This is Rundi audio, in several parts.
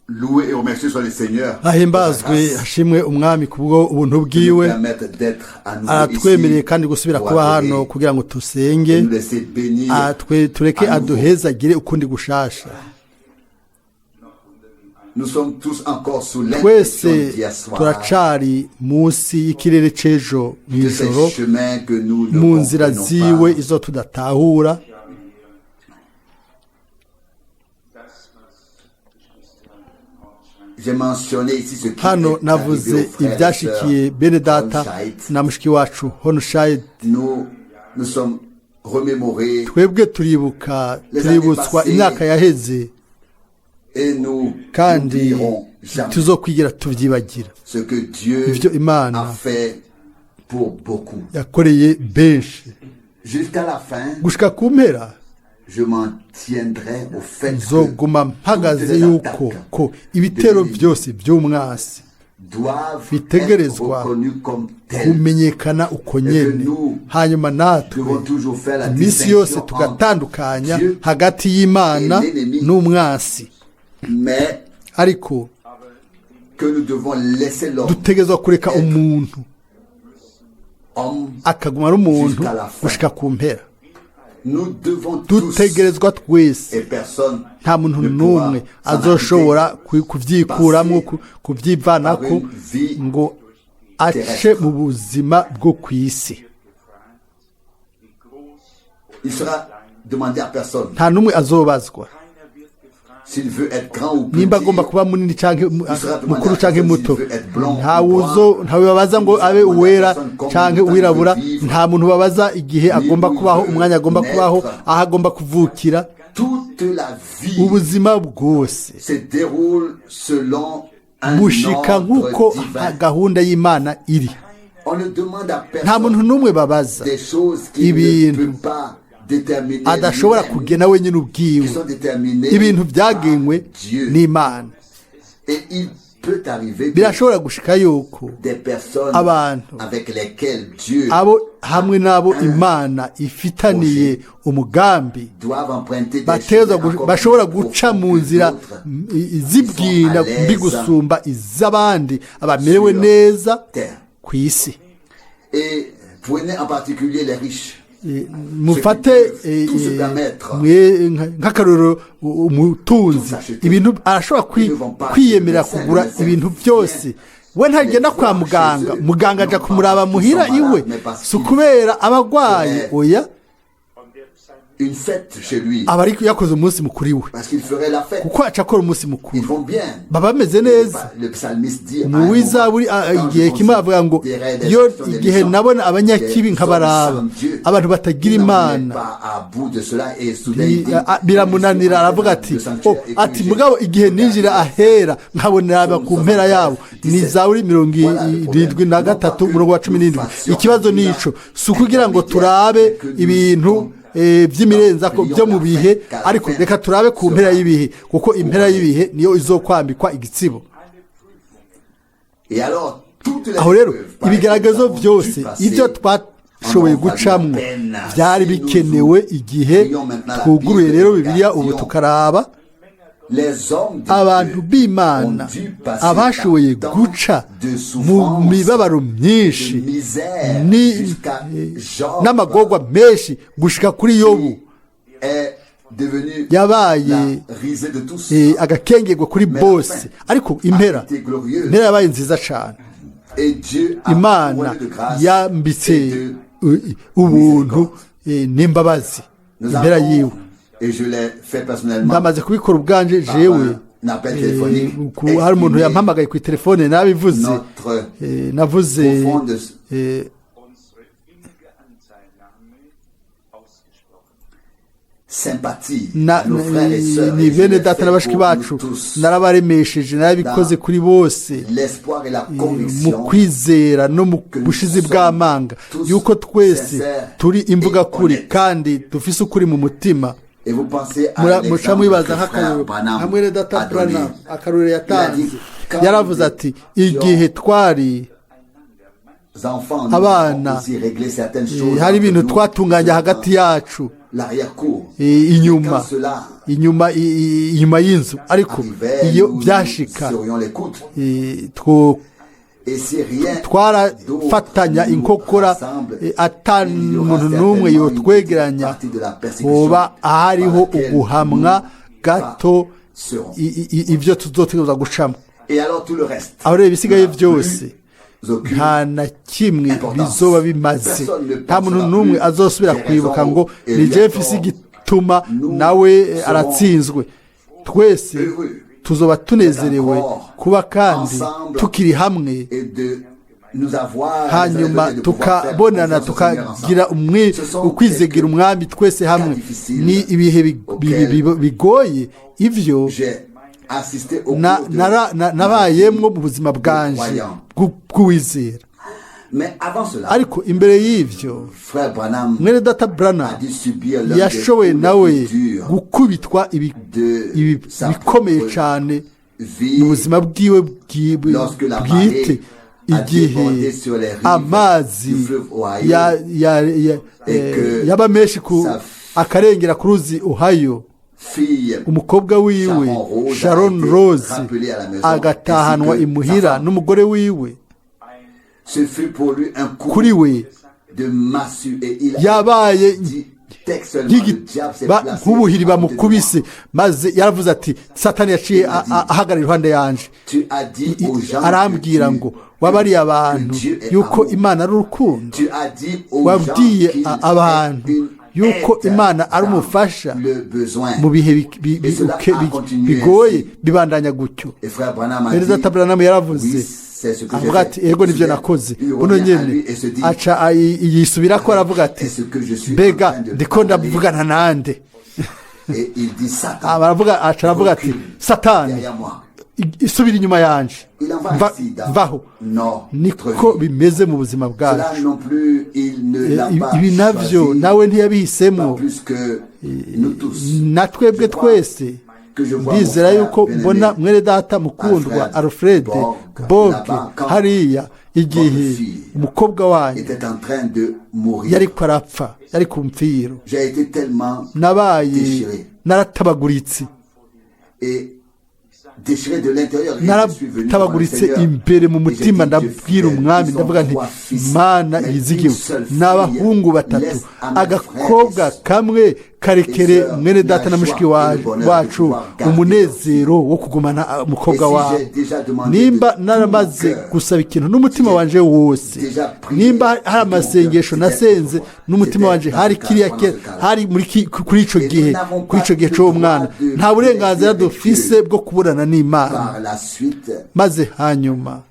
Loué et remercié soit le Seigneur. Ahimbazwe hashimwe umwami kubwo ubuntu bwiwe aratwemereye kandi gusubira kuba hano kugira ngo tusenge tureke aduhezagire ukundi gushasha. Twese turacari munsi y'ikirere c'ejo mw'ijoro mu nzira ziwe izo tudatahura. Hano navuze ibyashikiye bene data na mushiki wacu Honushayidi. Twebwe turibuka tuributswa imyaka yaheze kandi tuzokwigira tubyibagira ibyo Imana yakoreye benshi gushika ku mpera. Nzoguma mpagaze yuko ko ibitero byose by'umwasi bitegerezwa kumenyekana uko nyene, hanyuma natwe iminsi yose tugatandukanya hagati y'Imana n'umwasi, ariko dutegerezwa kureka umuntu akaguma ari umuntu gushika ku mpera. Dutegerezwa twese, nta muntu n'umwe azoshobora kubyikuramo kubyivanako ngo ace mu buzima bwo ku isi. Nta n'umwe azobazwa nimba agomba kuba munini canke mukuru canke muto. Ntawe babaza ngo abe uwera canke uwirabura. Nta muntu babaza igihe agomba kubaho, umwanya agomba kubaho, aho agomba kuvukira. Ubuzima bwose bushika nk'uko gahunda y'Imana iri. Nta muntu n'umwe babaza ibintu adashobora kugena wenyine ubwiwe, ibintu byagenwe n'Imana. Birashobora gushika yuko abantu abo hamwe n'abo Imana ifitaniye umugambi bashobora guca mu nzira zibwina mbi gusumba iz'abandi abamerewe neza ku isi. Mufate nk'akarorero umutunzi, ibintu arashobora kwiyemera kugura ibintu byose. We ntagenda kwa muganga, muganga aja kumuraba muhira iwe, si ukubera abagwaye, oya, aba ariko yakoze umunsi mukuru iwe, kuko aca akora umunsi mukuru, baba bameze neza. Umuwizaburi igihe kimwe avuga ngo iyo igihe nabona abanyakibi nkabaraba, abantu batagira Imana, biramunanira. Aravuga ati ati mugabo igihe ninjira ahera nkabonera ku mpera yabo. Ni zaburi 73 umurongo wa 17. Ikibazo nico si ukugira ngo turabe ibintu by'imirenzako byo mu bihe, ariko reka turabe ku mpera y'ibihe, kuko impera y'ibihe niyo izokwambikwa igitsibo. Aho rero ibigaragazo byose ibyo twashoboye gucamwo byari bikenewe igihe twuguruye rero Bibiliya ubu tukaraba abantu b'Imana abashoboye guca mu mibabaro myinshi n'amagorwa menshi gushika kuri Yobu yabaye agakengerwa kuri bose, ariko impera yabaye nziza cyane. Imana yambitse ubuntu n'imbabazi impera yiwe. Ndamaze kubikora ubwanje jewe, hari umuntu yampamagaye ku telefone nabivuze, navuze ni bene data na bashiki bacu, narabaremesheje, narabikoze kuri bose mu kwizera no mu bushizi bw'amanga yuko twese turi imbuga kuri kandi dufise ukuri mu mutima. Muca mwibaza nk'akarorero nka mwene data Branham, akarorero yatanze, yaravuze ati igihe twari enfants, nous Abana, avons aussi réglé certaines choses hari entre ibintu nous twatunganya dans hagati yacu l'arrière-cour. Inyuma Quand cela inyuma inyuma y'inzu, ariko arrivait, iyo nous nous byashika serions les coudes. Two Et si rien twarafatanya d'autre nous inkokora, rassemble, ata il y aura muntu n'umwe certainement une yotwegeranya, petite partie de la persécution hoba hariho par laquelle uguhamwa nous gato passerons. Ibyo tuzotegerezwa gucamo. Et alors tout le reste Aho rero ibisigaye n'a byose plus aucune nta na kimwe importance. bizoba bimaze. Personne ne Nta muntu pensera n'umwe plus azosubira des kwibuka raisons ngo et ni lui jewe a mfise tort. igituma Nous nawe serons aratsinzwe. Twese heureux tuzoba tunezerewe encore kuba kandi ensemble tukiri hamwe, et de nous avoir hanyuma de pouvoir faire tukabonana, confiance au Seigneur ensemble. tukagira umwe Ce sont ukwizegira quelques umwami twese hamwe. difficiles Ni ibihe auxquels bigoye ivyo j'ai assisté au cours de ma nabayemwo vie mu buzima bwanje croyant. bw'uwizera. Mais avant cela, Ariko imbere y'ivyo, frère Branham mwene data Branham a dû subir l'un des yashoboye coups les nawe plus durs gukubitwa de sa ibikomeye propre cane vie mu buzima bwiwe lorsque la bwite, marée a igihe débordé sur les rives amazi du fleuve Ohio et que yaba menshi ku sa akarengera ku ruzi Ohio, fille umukobwa wiwe Sharon Rose a Sharon été Rose rappelée à la maison agatahanwa ainsi que imuhira sa femme. n'umugore wiwe. Ce fut pour lui un coup Kuri we de massue et il a yabaye dit textuellement, le diable s'est placé nk'ubuhiri à côté de moi. bamukubise, maze yaravuze ati Satani yaciye ahagarara iruhande yanje. Tu as dit aux gens Arambwira que ngo wabariye abantu que Dieu est yuko amour. Imana ari urukundo, Tu as dit aux gens wabwiye qu'il abantu est une yuko aide Imana ari dans umufasha le besoin. mu bihe Et cela a continué bigoye. ainsi. Bibandanya gutyo. Et frère Branham a Mwene dit, data Branham yaravuze, oui, c'est ce que j'ai avuga fait. ati ego nivyo Soudain, nakoze. il Buno revient à nyene lui et se dit, aca yisubirako aravuga ati est-ce que je suis en mbega train de ndiko parler? ndavugana nande? Et il dit, Satan, Baravuga, aca aravuga ati recule Satani, derrière moi. isubira inyuma yanje. Il en va ainsi dans Vaho. notre Niko vie. bimeze mu buzima Cela bwacu. non plus, il ne l'a pas Ibi navyo choisi, nawe pas ntiyabihisemo, plus que nous tous. na twebwe Je crois twese. que je vois mon Ndizera frère yuko bien-aimé, mbona mwene data mukundwa Alfred Alfred Borg, Borg là-bas, quand hariya igihe votre fille umukobwa wanyu était en train de mourir. yariko arapfa, yari ku mfiro. J'ai été tellement Nabaye déchiré naratabaguritse, et déchiré de l'intérieur. Et je suis venu devant le naratabaguritse Seigneur. imbere mu Et j'ai mutima. dit, Dieu Ndabwira fidèle, umwami, ils ont ndavuga nti trois fils, Mana mais une yizigiwe, seule fille, n'abahungu batatu, laisse à mes agakobwa frères et kamwe, karekere et sœurs mwene data la na mushiki joie et le bonheur de wacu pouvoir garder umunezero wo kugumana umukobwa Et si wawe. j'ai déjà demandé Nimba de tout naramaze mon cœur, gusaba ikintu n'umutima j'ai wanje wose, déjà prié nimba hari de tout mon amasengesho cœur, nasenze c'était n'umutima wanje, dans hari ce cas, kiriya pendant kera, ce cas-là. hari muri kuri ico Et nous gihe, n'avons kuri pas ico gihe le c'uwo droit mwana, de nta burenganzira plaisir avec dufise Dieu. bwo kuburana n'Imana. Par la suite, Maze hanyuma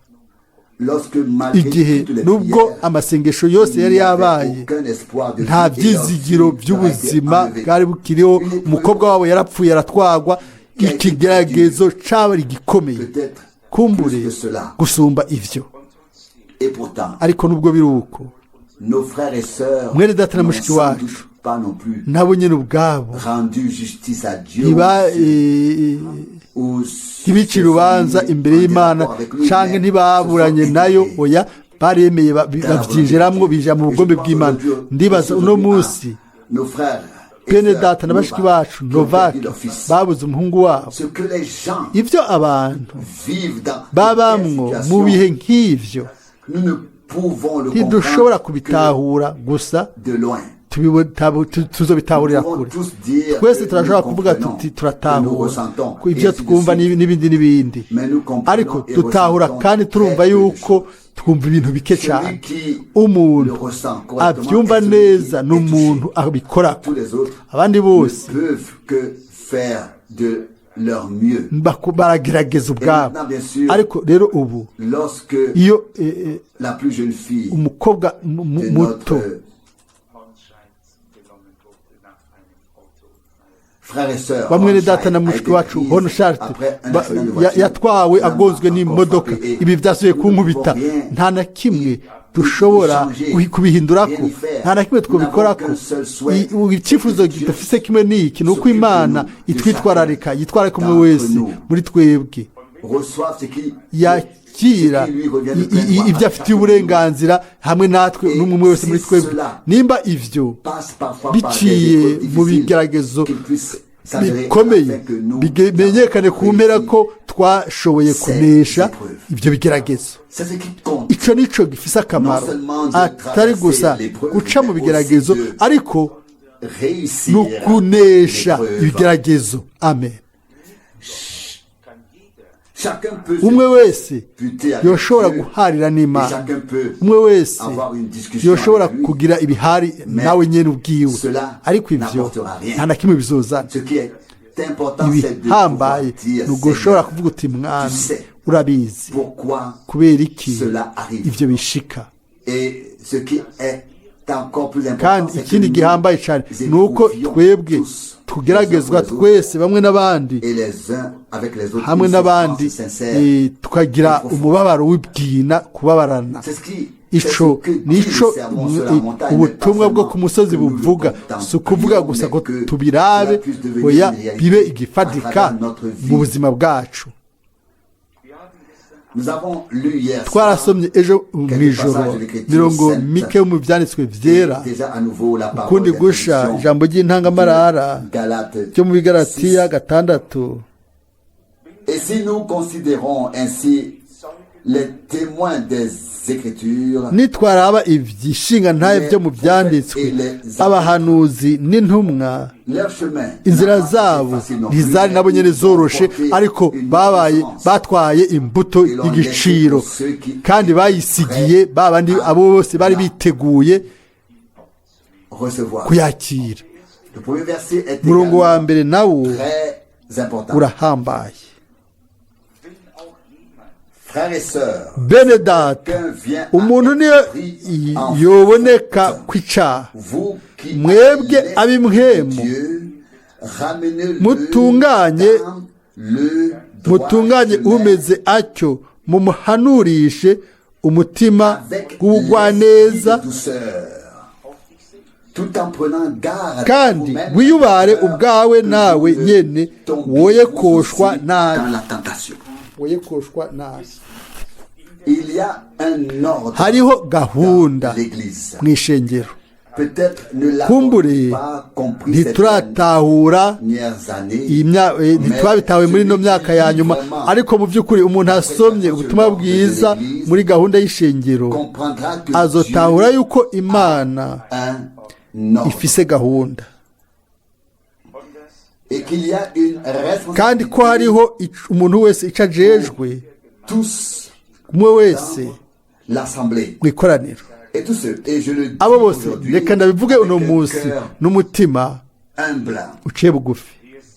lorsque malgré igihe toutes les nubwo prières, amasengesho yose il yari n'y avait yabaye, aucun espoir de nta vie et leur byizigiro fille leur a été by'ubuzima enlevée. bwari bukiriho, Une épreuve umukobwa wabo yarapfuye aratwagwa, qui a été ikigeragezo caba gikomeye, peut-être kumbure plus que cela. gusumba ivyo. Et pourtant, Ariko nubwo biri uko, nos frères et sœurs mwene data na n'ont mushiki sans wacu doute pas non plus nabo nyene ubwabo rendu justice à Dieu ou se ntibicire sont urubanza mis imbere en y'Imana désaccord avec lui, canke mais ntibaburanye se sont nayo, intégrés oya, baremeye dans la volonté de bavyinjiramwo, Dieu. bija mu Et je bugombe pense bw'Imana. aujourd'hui, Ndibaza uno aujourd'hui à munsi nos frères et bene sœurs data na bashiki Novak bacu qui ont Novak perdu leur fils. babuze umuhungu wabo, Ce que les gens ivyo abantu vivent dans de telles babamwo mu situations, bihe nk'ivyo, nous ne pouvons le ntidushobora comprendre que kubitahura gusa de loin. tuzobitahurira Nous pouvons kure. tous dire Twese que turashobora nous kuvuga comprenons, tuti que nous turatahura ressentons, ku et ibyo ainsi de twumva suite. n'ibindi n'ibindi, Mais nous comprenons ariko et dutahura ressentons kandi turumva très peu de yuko choses. twumva ibintu bike Celui cyane. qui Umuntu le ressent correctement abyumva est celui neza qui ni est touché. umuntu abikorako, Tous les autres abandi bose ne peuvent que faire de leur mieux. Baragerageza ubwabo. Maintenant, bien sûr, Ariko rero ubu lorsque iyo la plus jeune fille umukobwa de muto notre frère et sœur wa mwene Hornscheid data na a mushiki été wacu prise Hornshart après un accident de voiture, yatwawe l'a agonzwe encore n'imodoka, frappé et ibi byasubiye nous ne kunkubita. pouvons rien Nta na kimwe dushobora changer, kubihindurako, rien y faire. nta na kimwe Nous n'avons twobikorako. qu'un seul souhait, Icyifuzo que Dieu dufise kimwe ni iki, ni uko s'occupe de Imana nous, de itwitwararika, chacun yitwararika umwe d'entre wese nous. muri twebwe. reçoive ce qui yakira ibyo afitiye uburenganzira hamwe natwe n'umwe wese muri twebwe. Nimba ivyo passe parfois par des biciye épreuves mu difficiles, bigeragezo qu'il puisse s'avérer bikomeye, afin que nous bimenyekane ku mpera ko twashoboye kunesha ibyo bigeragezo. C'est ce qui compte. Ico nico gifise akamaro, atari gusa guca mu bigeragezo, ariko Réussir ni ukunesha l'épreuve. ibigeragezo. Amen. Chacun peut se Umwe wese disputer avec yoshobora Dieu, guharira et n'Imana, chacun peut umwe wese avoir une discussion yoshobora avec lui. kugira ibihari nawe nyene ubwiwe, cela ariko ivyo n'apportera rien. nta na kimwe bizozana. Ce qui est important, c'est de Ibihambaye pouvoir dire, ni ugushobora Seigneur, kuvuga uti: "Mwami, tu sais urabizi pourquoi kubera iki cela arrive." ivyo bishika." Et ce qui est encore plus important, Kandi c'est que ikindi nous gihambaye cyane ni uko éprouvions twebwe tous tugeragezwa les uns pour les autres, twese bamwe n'abandi, et les uns avec les autres, hamwe une n'abandi, souffrance sincère. tukagira et profonde. umubabaro w'ibwina, kubabarana. C'est ce qui c'est ce Ico que dit nico le sermon sur la montagne, mais pas ubutumwa bwo seulement ku musozi que nous le buvuga. Si ukuvuga contemplions, gusa mais ko que tubirabe, cela puisse devenir oya, une réalité bibe à igifatika travers notre vie. mu buzima bwacu. Nous avons lu hier soir Twarasomye ejo mu ijoro mirongo mike yo mu byanditswe vyera, déjà à nouveau la parole ukundi gusha d'introduction ijambo ry'intangamarara de Galates ryo mu Bigaratiya 6. 6. Et si nous considérons ainsi les témoins des Écritures, Nitwaraba ivyishinga ntaye byo mu byanditswe, abahanuzi n'intumwa, leur chemin inzira n'a pas été zabo facile non plus, ntizari mais nabo nyene ils ont zoroshe, porté ariko une babaye semence. batwaye imbuto y'igiciro, kandi bayisigiye babandi abo bose bari biteguye Recevoir. kuyakira. Le premier verset est Umurongo wa également mbere nawo très important. urahambaye. Frères et sœurs, Bene data, quelqu'un vient à umuntu être niyo pris en yoboneka faute. kw'icaha, Vous qui mwebwe avez ab'impwemu, Dieu, ramenez-le mutunganye dans le droit mutunganye chemin umeze atyo, mumuhanurishe umutima avec w'ubugwaneza, l'esprit de douceur, tout en prenant garde à kandi vous-même, wiyubare peur ubwawe que nawe vous ne nyene, tombiez woye vous koshwa aussi nabi. dans la tentation. Woye koshwa nabi. Il y a un ordre Hariho gahunda dans l'église. mu ishengero. Peut-être ne l'avons Kumbure pas compris ces ntituratahura dernières années, iyi ntitwabitawe muri ino myaka ya nyuma, ariko mu by'ukuri umuntu asomye ubutumwa bwiza muri gahunda y'ishengero comprendra que azotahura Dieu yuko Imana a un ordre ifise gahunda, et qu'il y a une kandi ko responsabilité hariho umuntu wese ico ajejwe, tous umwe wese dans l'assemblée. mu ikoraniro. Et tous ceux, et je le dis Abo bose, aujourd'hui reka ndabivuge uno avec un munsi cœur n'umutima humble, uciye bugufi,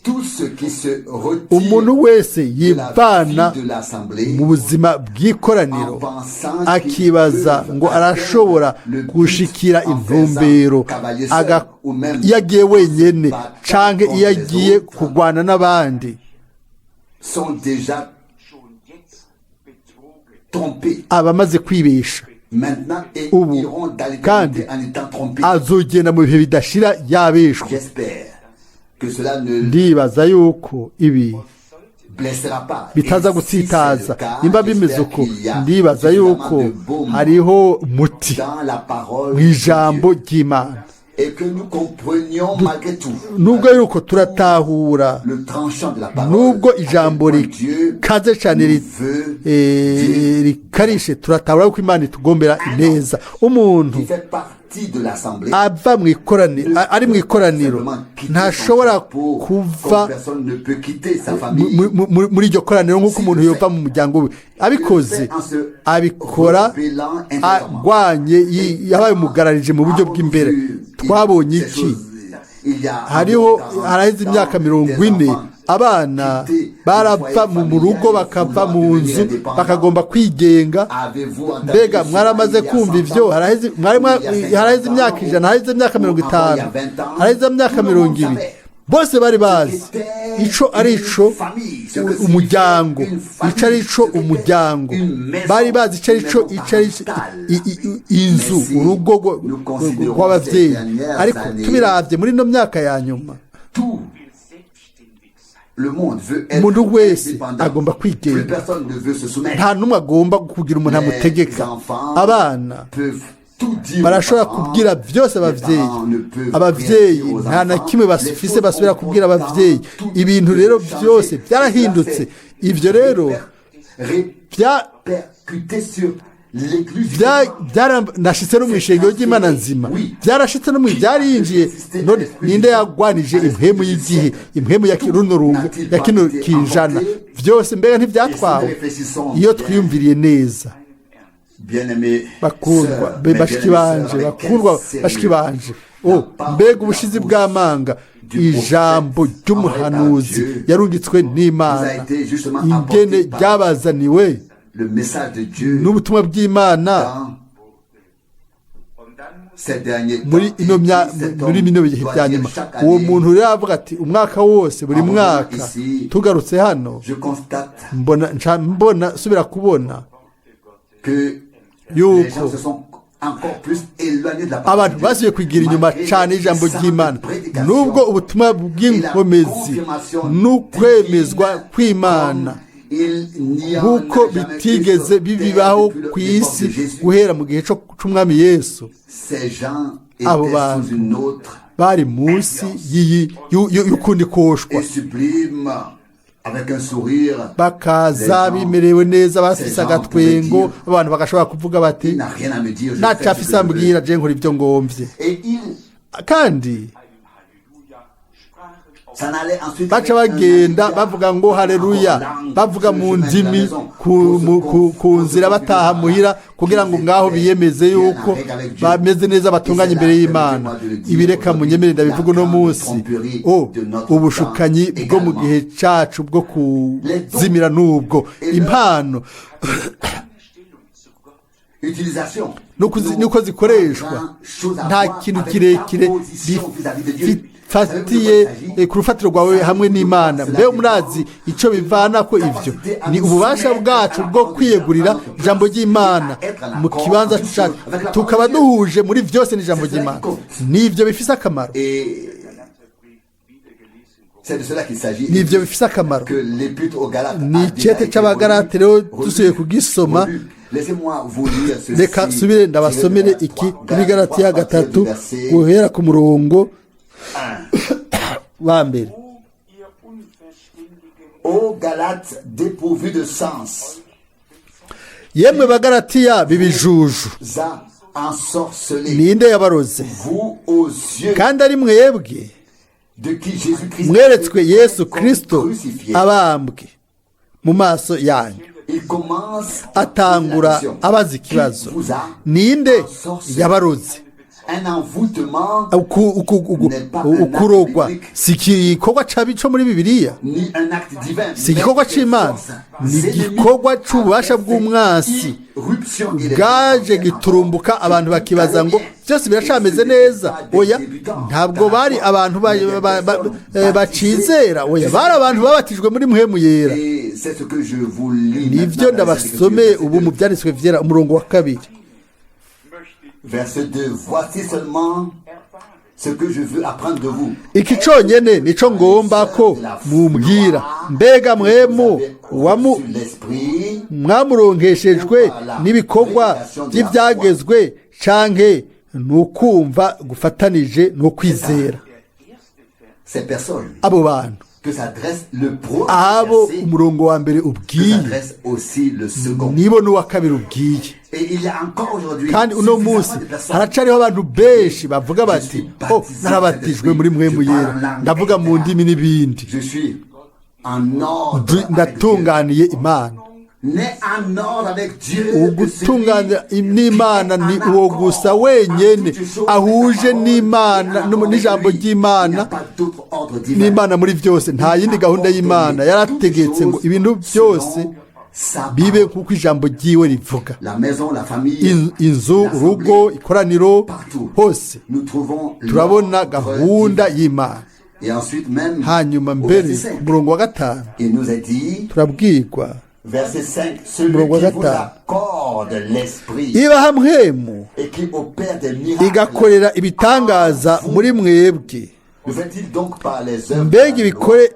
tous ceux qui se retirent umuntu wese de la yivana vie de l'assemblée mu buzima bw'ikoraniro en pensant qu'ils akibaza peuvent ngo arashobora atteindre le but gushikira en intumbero faisant cavalier seul ou même iyo agiye wenyene battant canke contre iyo les agiye autres, kurwana n'abandi, sont déjà trompés aba amaze kwibesha maintenant et ubu, iront dans kandi l'éternité en étant trompés. azogenda mu bihe bidashira yabeshwe. J'espère que cela ne Ndibaza yuko ibi blessera pas. Et bitaza si c'est gutsitaza. le cas, Nimba bimeze j'espère uko, qu'il y a ndibaza yuko suffisamment de baume hariho umuti dans la parole mu de ijambo Dieu. ry'Imana, Et que nous comprenions malgré tout nubwo yuko turatahura, le tranchant de la parole, nubwo à quel ijambo point Dieu rikaze cyane, nous veut rikarishe, turatahura yuko Imana itugombera ineza. Umuntu qui fait partie de l'assemblée ava mu ikoraniro, ari mu ikoraniro, simplement quitter son ntashobora chapeau, kuva comme personne ne peut quitter sa famille. muri iryo koraniro nk'uko umuntu yova mu muryango we. Abikoze, abikora agwanye, yabaye umugararije mu buryo bw'imbere. Twabonye iki? Hariho haraheze imyaka 40, abana barava mu rugo bakava mu nzu bakagomba kwigenga. Mbega mwaramaze kumva ivyo? Haraheze imyaka 100, haraheze imyaka 50, haraheze imyaka 20, bose bari bazi ico ari ico umuryango, ico ari ico umuryango, bari bazi ico ari ico, ico ari inzu, urugo rw'abavyeyi. Ariko tubiravye muri ino myaka ya nyuma, Tout Umuntu wese agomba kwigenga, nta n'umwe agomba kugira umuntu amutegeka. Abana barashobora kubwira byose ababyeyi, ababyeyi nta na kimwe bafise basubira kubwira ababyeyi. Ibintu rero byose byarahindutse. Ibyo rero byaranashitse no mu ishengero ry'Imana nzima, byarashitse no mu byarinjiye. None ninde yagwanije impwemu y'igihe, impwemu ya runo rungu ya kino kinjana? Byose mbega ntibyatwawe? Iyo twiyumviriye neza, bakundwa bashiki banje, bakundwa bashiki banje, mbega ubushizi bw'amanga ijambo ry'umuhanuzi yarungitswe n'Imana ingene ryabazaniwe n'ubutumwa bw'Imana muri ino muri bino bihe bya nyuma. Uwo muntu rero avuga ati umwaka wose, buri mwaka tugarutse hano, mbona mbona subira kubona yuko abantu basubiye kwigira inyuma cyane y'ijambo ry'Imana, nubwo ubutumwa bw'inkomezi n'ukwemezwa kw'Imana nk'uko bitigeze bibibaho ku isi guhera mu gihe cy'umwami Yesu. Abo bantu bari munsi y'ukundi koshwa, bakaza bimerewe neza, bafise agatwengo, abantu bagashobora kuvuga bati ntacyo afise ambwira, je nkora ibyo ngomvye. Kandi baca bagenda bavuga ngo haleluya, bavuga mu ndimi ku nzira bataha muhira, kugira ngo ngaho biyemeze yuko bameze neza, batunganye imbere y'Imana. Ibireka munyemere ndabivuga uno munsi, ubushukanyi bwo mu gihe cyacu bwo kuzimira n'ubwo impano nuko zikoreshwa nta kintu kirekire bifatiye ku rufatiro rwawe hamwe n'Imana. Mbe murazi icyo bivana ko ivyo ni ububasha bwacu bwo kwiyegurira ijambo ry'Imana mu kibanza cyacu, tukaba duhuje muri byose n'ijambo ry'Imana. Nivyo bifise akamaro, nivyo bifise akamaro. Ni icete c'Abagalate rero dusubiye kugisoma. Reka subire ndabasomere iki muri Galatiya 3 guhera ku murongo wa mbere. Yemwe Bagalatiya b'ibijuju, ninde yabaroze kandi ari mwebwe mweretswe Yesu Kristo abambwe mu maso yanyu? Atangura abaza ikibazo, ninde yabaroze? Ukurogwa si igikorwa cabi co muri Bibiliya, si igikorwa c'Imana, ni igikorwa c'ububasha bw'umwasi bwaje giturumbuka. Abantu bakibaza ngo byose biracameze neza. Oya, ntabwo bari abantu bacizera, oya, bari abantu babatijwe muri Mpwemu Yera. Nibyo ndabasomeye ubu mu byanditswe vyera, umurongo wa 2. Verset 2, voici seulement ce que je veux apprendre de vous. Iki conyene nico ngomba ko mumbwira, mbega mwemu mwamuronkeshejwe n'ibikorwa by'ibyagezwe canke nukumva gufatanije no kwizera? Abo bantu abo umurongo wa mbere ubwiye nibo n'uwa kabiri ubwiye. Kandi uno munsi haracariho abantu benshi bavuga bati oh, narabatijwe muri Mpwemu Yera, ndavuga mu ndimi n'ibindi, ndatunganiye Imana. Ugutunganya n'Imana ni uwo gusa wenyene ahuje n'Imana n'ijambo ry'Imana n'Imana muri byose. Nta yindi gahunda y'Imana yarategetse ngo ibintu byose bibe nk'uko ijambo ryiwe rivuga. Inzu, urugo, ikoraniro, hose turabona gahunda y'Imana. Hanyuma mbere ku murongo wa 5 turabwirwa, umurongo wa 5, ibaha mpwemu igakorera ibitangaza muri mwebwe, Mbega ibikore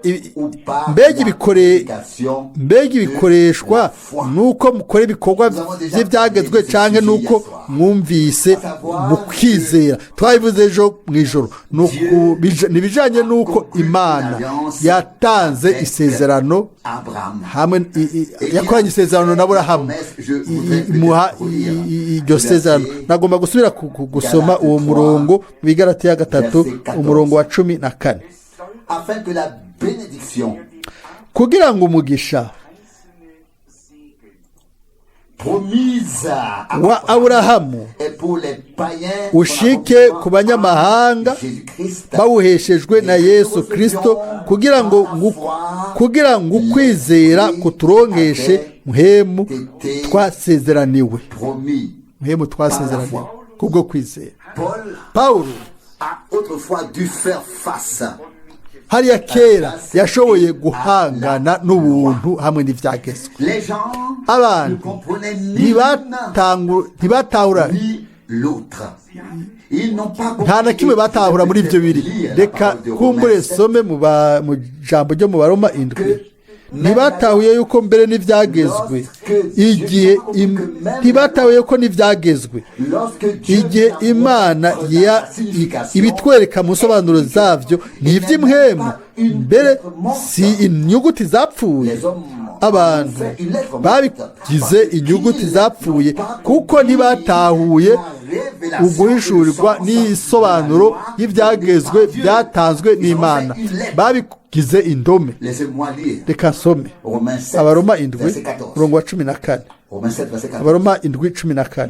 mbega ibikoreshwa nuko mukora ibikorwa by'ibyagezwe cyangwa nuko mwumvise mukizera. Twabivuze ejo mu ijoro, ni ibijyanye n'uko Imana yatanze isezerano hamwe, yakoranye isezerano na Aburahamu, imuha iryo sezerano. Nagomba gusubira gusoma uwo murongo mu Bigaratiya 3 umurongo wa 14, kugira ngo umugisha wa Aburahamu ushike ku banyamahanga bawuheshejwe na Yesu Kristo, kugira ngo ukwizera kuturonkeshe muhemu twasezeraniwe, muhemu twasezeraniwe kubwo kwizera. Pawulo hariya kera yashoboye guhangana n'ubuntu hamwe n'ibyagezwe. Abantu ntibatahura, nta na kimwe batahura muri ibyo biri. Reka kumbure some mu jambo ryo mu Baroma 7. Ntibatahuye yuko mbere n'ibyagezwe, igihe ntibatahuye ko n'ibyagezwe, igihe Imana ibitwereka mu nsobanuro zabyo ni iby'imhemu, mbere si inyuguti zapfuye. Abantu babigize inyuguti zapfuye kuko ntibatahuye uguhishurirwa n'isobanuro y'ibyagezwe byatanzwe n'Imana. Babigize indome. Reka nsome Abaroma 7 umurongo wa 14. Abaroma 7:14.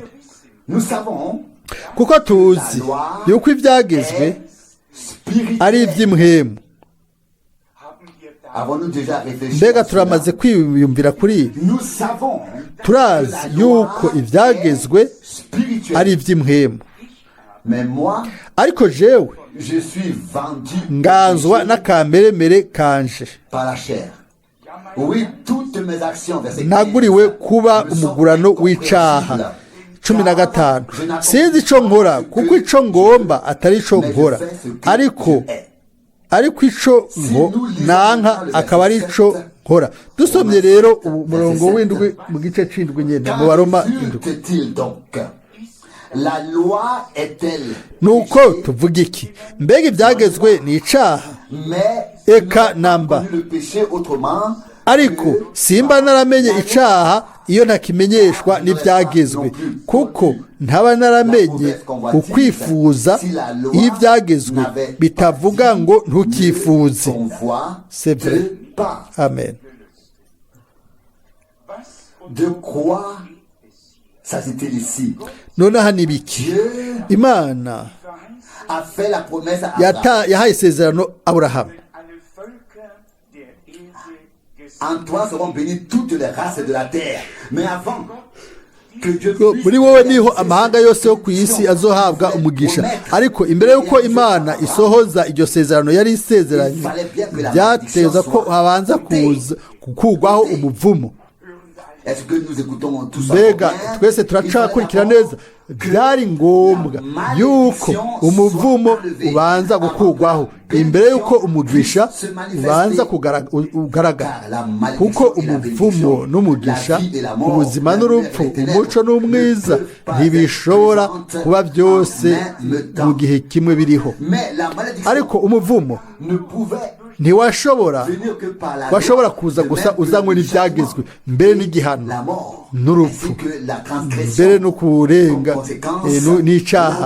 Kuko tuzi yuko ibyagezwe ari iby'imhemu. Mbega turamaze kwiyumvira kuri ibi? Turazi yuko ibyagezwe ari iby'imhemu, ariko jewe nganzwa n'akameremere kanje, naguriwe kuba umugurano w'icaha. 15. Sinzi ico nkora, kuko ico ngomba atari ico nkora, ariko ico nanka akaba ari ico nkora. Dusomye rero umurongo w'indwi mu gice c'indwi nyene mu Baroma 7. Nuko tuvuga iki? Mbega ibyagezwe ni icaha? Eka namba. Ariko simba naramenye icaha iyo ntakimenyeshwa n'ibyagezwe, kuko ntaba naramenye ukwifuza iyo ibyagezwe bitavuga ngo ntukifuze. C'est vrai. Amen. Nonaha ni biki? Imana yahaye isezerano Aburahamu. Muri wowe niho amahanga yose yo ku isi azohabwa umugisha. Ariko imbere y'uko Imana isohoza iryo sezerano yari isezeranye, byateza ko habanza kuza gukugwaho umuvumo. Mbega twese turacakurikira neza? Byari ngombwa yuko umuvumo ubanza gukugwaho imbere y'uko umugisha ubanza kugaragara, kuko umuvumo n'umugisha, ubuzima n'urupfu, umuco n'umwiza ntibishobora kuba byose mu gihe kimwe biriho. Ariko umuvumo ntiwashobora washobora kuza gusa uzanywe n'ibyagezwe, mbere n'igihano n'urupfu, mbere no kurenga n'icaha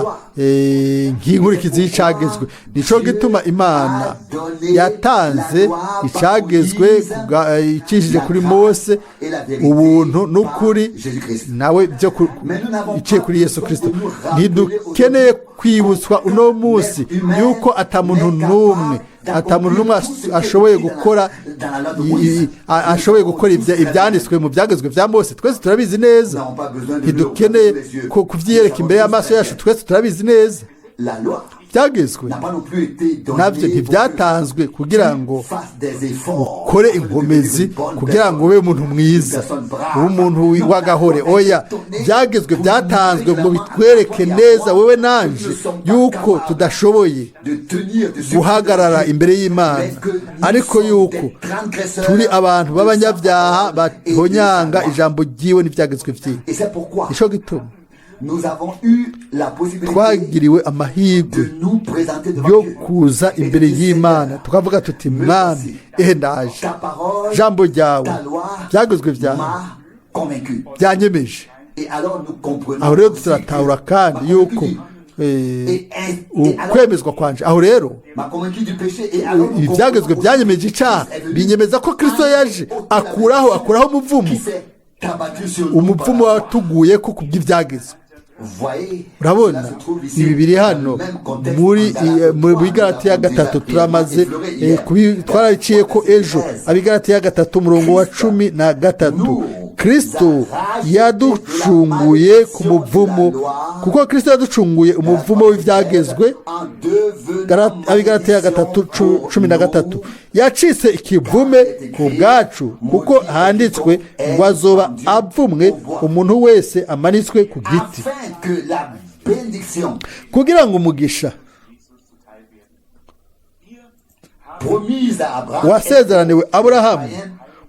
nk'inkurikizi y'icagezwe. Nico gituma Imana yatanze icagezwe icishije kuri Mose, ubuntu n'ukuri nawe byo iciye kuri Yesu Kristo. Ntidukeneye kwibutswa uno munsi yuko atamuntu n'umwe ashoboye gukora ibyanditswe mu byagezwe bya Mose. Twese turabizi neza, ntidukeneye kubyiyereka imbere y'amaso yacu, twese turabizi neza. Byagezwe nabyo ntibyatanzwe kugira ngo ukore inkomezi, kugira ngo ube umuntu mwiza, ube umuntu w'agahore. Oya, byagezwe byatanzwe ngo bitwereke neza wowe nanje yuko tudashoboye guhagarara imbere y'Imana, ariko yuko turi abantu b'abanyabyaha bahonyanga ijambo ry'iwe n'ibyagezwe vyiwe. Nico gituma twagiriwe amahirwe yo kuza imbere y'Imana tukavuga tuti: "Mwami, ehe ndaje, jambo ryawe, byagezwe byawe byanyemeje." Aho rero turatahura kandi yuko ukwemezwa kwanje, aho rero ibyagezwe byanyemeje icyaha, binyemeza ko Kristo yaje akuraho umuvumo, umuvumo watuguye ko kubw'ibyagezwe. Urabona, ibi biri hano muri Galatiya 3, turamaze twarabiciye ko ejo. Abigalatiya 3, umurongo wa 13: Kristo yaducunguye ku muvumo, kuko Kristo yaducunguye umuvumo w'ibyagezwe. Abigalatiya 3:13: yacitse ikivume ku bwacu, kuko handitswe ngo: "Azoba avumwe umuntu wese amanitswe ku giti", kugira ngo umugisha wasezeraniwe Aburahamu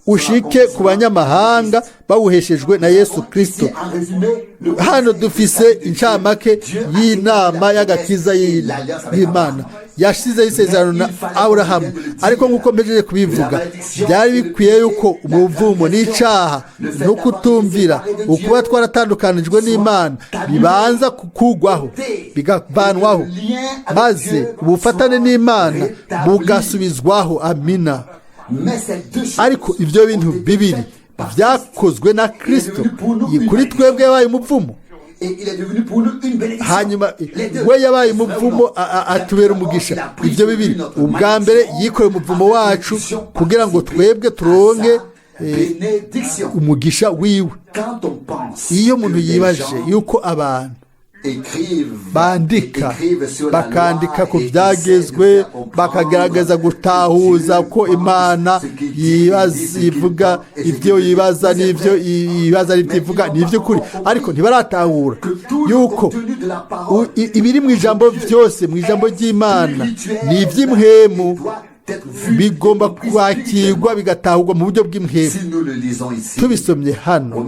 ushike ku banyamahanga bawuheshejwe na Yesu Kristo. Hano dufise incamake y'inama y'agakiza y'Imana. Yashyizeho isezerano na Aburahamu, ariko nk'uko mpejeje kubivuga, byari bikwiye yuko umuvumo n'icaha no kutumvira, ukuba twaratandukanijwe n'Imana, bibanza kukugwaho, bigavanwaho, maze ubufatane n'Imana bugasubizwaho. Amina. Ariko ibyo bintu bibiri byakozwe na Kristo. Kuri twebwe yabaye umuvumo, hanyuma we yabaye umuvumo atubera umugisha. Ibyo bibiri: ubwa mbere yikoreye umuvumo wacu kugira ngo twebwe turonke umugisha wiwe. Iyo umuntu yibaje yuko abantu bandika, bakandika ku byagezwe, bakagaragaza gutahuza ko Imana ivuga ibyo yibaza n'ibyo yibaza n'ibyo ivuga, ni iby'ukuri, ariko ntibaratahura yuko ibiri mu ijambo byose, mu ijambo ry'Imana, ni iby'impwemu, bigomba kwakirwa bigatahurwa mu buryo bw'impwemu. Tubisomye hano,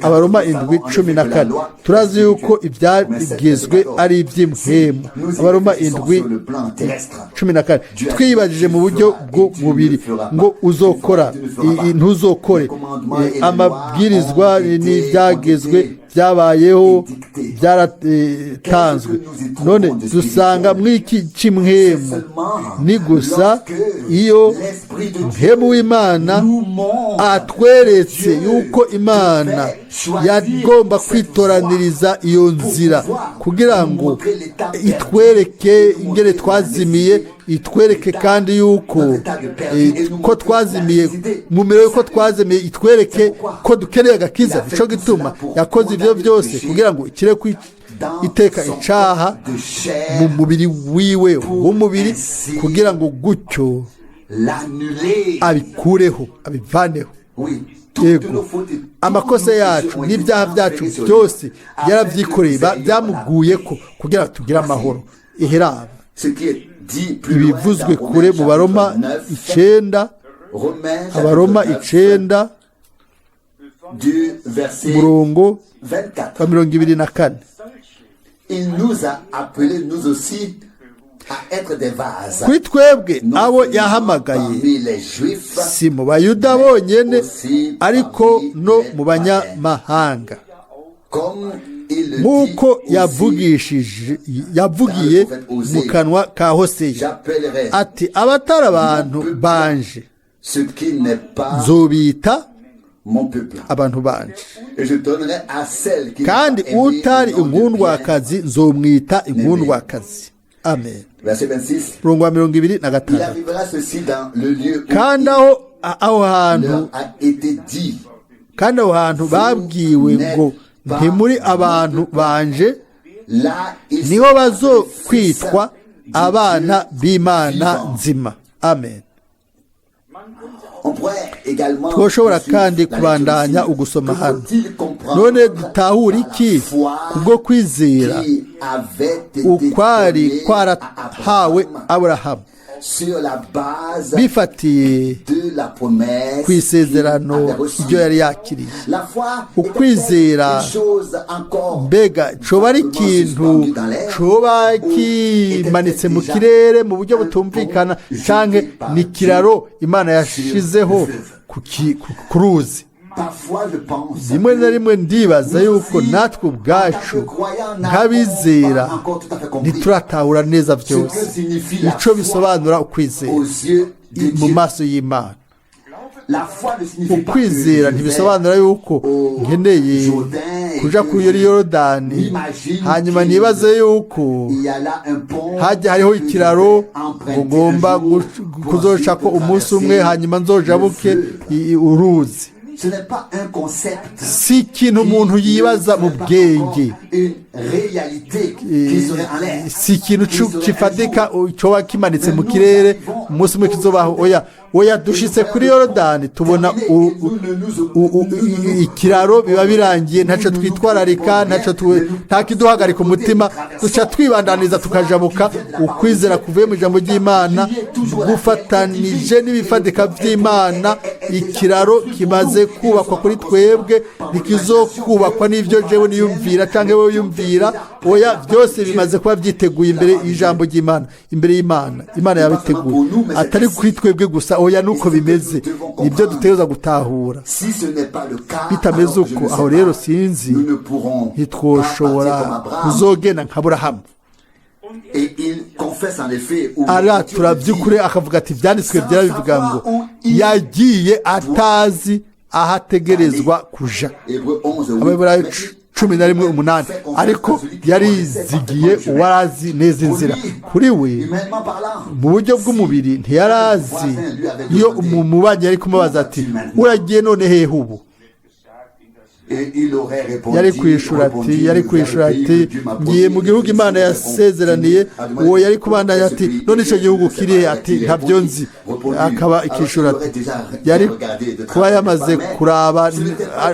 Abaroma 7:14, turazi yuko ibyagezwe ari iby'impwemu. Abaroma 7:14: twibajije mu buryo bw'umubiri ngo uzokora, ntuzokore, amabwirizwa n'ibyagezwe byabayeho, byaratanzwe. None dusanga mw'iki cy'impwemu ni gusa iyo mpwemu w'Imana atweretse yuko Imana yagomba kwitoraniriza iyo nzira kugira ngo itwereke ingene twazimiye, itwereke kandi yuko ko twazimiye mu mirimo, yuko twazimiye, itwereke ko dukeneye agakiza. Nico gituma yakoze ibyo byose, kugira ngo ikire iteka icaha mu mubiri wiwe w'umubiri, kugira ngo gutyo abikureho, abivaneho. Yego, amakosa yacu n'ibyaha byacu byose yarabyikoreye, byamuguye ko kugira ngo tugire amahoro. Iheraba ibivuzwe kure mu Baroma 9, Abaroma 9, umurongo wa 24. Il nous a appelés, nous aussi, à être des vases. Kuri twebwe abo yahamagaye, Parmi les Juifs, si mu Bayuda bonyene, ariko no mu banyamahanga, comme il le dit nk'uko aussi, yavugishije, yavugiye mu kanwa ka Hoseya j'appellerai ati: "Abatari abantu banje ce qui n'est pas nzobita mon peuple. abantu banje, Et je donnerai à celle qui n'a kandi pas aimé utari le nom de bien." inkundwakazi nzomwita inkundwakazi." Amen. Verset 26. Umurongo wa mirongo ibiri na Il gatandatu. arrivera ceci dans le lieu où Kandi aho hantu il leur a été dit. kandi aho hantu babwiwe ngo: "Ntimuri abantu banje", Là, ils niho seront bazokwitwa fils. Abana b'Imana nzima. Amen. Twoshobora kandi kubandanya ugusoma hano. None dutahura iki kubwo kwizera ukwari kwarahawe Aburahamu bifatiye ku isezerano iryo yari yakiriye? Ukwizera mbega coba ari ikintu coba kimanitse mu kirere mu buryo butumvikana, canke ni ikiraro Imana yashizeho ku ruzi? Rimwe na rimwe ndibaza yuko natwe ubwacu nk'abizera ntituratahura neza byose ico bisobanura ukwizera mu maso y'Imana. Ukwizera ntibisobanura yuko nkeneye kuja kuri Yorodani hanyuma nibaze yuko hajya hariho ikiraro ngo ngomba kuzocako umunsi umwe, hanyuma nzojabuke uruzi. Si ikintu umuntu yibaza mu bwenge, si ikintu kifatika coba kimanitse mu kirere umunsi umwe kizobaho. Oya, oya, dushitse kuri Yorodani tubona ikiraro, biba birangiye, ntaco twitwararika, nta kiduhagarika umutima, duca twibandaniza tukajabuka. Ukwizera kuvuye mu ijambo ry'Imana gufatanije n'ibifatika vy'Imana, ikiraro kimaze kubakwa kuri twebwe, ntikizokubakwa n'ivyo jewe niyumvira canke wewe yumvira. Oya, byose bimaze kuba byiteguye imbere y'ijambo ry'Imana, imbere y'Imana. Imana yabiteguye atari kuri twebwe gusa. Oya, nuko bimeze, nibyo dutegerezwa gutahura. Bitameze uko, aho rero sinzi, ntitwoshobora kuzogenda nka Aburahamu. Aratura by'ukuri akavuga ati ibyanditswe byera bivuga ngo yagiye atazi aho ategerezwa kuja. Abaheburayo 11:8. Ariko yarizigiye uwarazi neza inzira. Kuri we mu buryo bw'umubiri ntiyarazi. Iyo umubanyi yari kumubaza ati: "Uragiye none hehe ubu?" Yari kwishura ati: "Ngiye mu gihugu Imana yasezeraniye." Uwo yari kubandanya ati: "None icyo gihugu kirihe?" Ati: "Ntabyo nzi." Akaba ikishura ati yari kuba yamaze kuraba.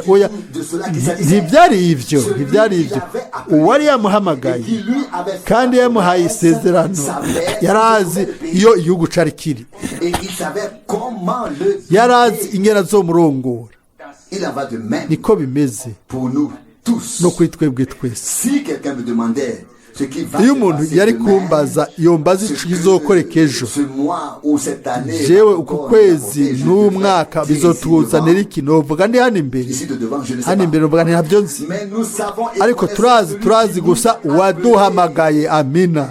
Oya, ntibyari ibyo. Uwari yamuhamagaye kandi yamuhaye isezerano yari azi iyo igihugu cari kiri, yari azi ingena zomurongora. Niko bimeze no kuri twebwe twese. Iyo umuntu yari kumbaza, yombaza ikizokoreka ejo, jewe uku kwezi n'umwaka bizotuzanira iki, novuga ndi hano imbere novuga nti ntabyo nzi. Ariko turazi gusa uwaduhamagaye, amina,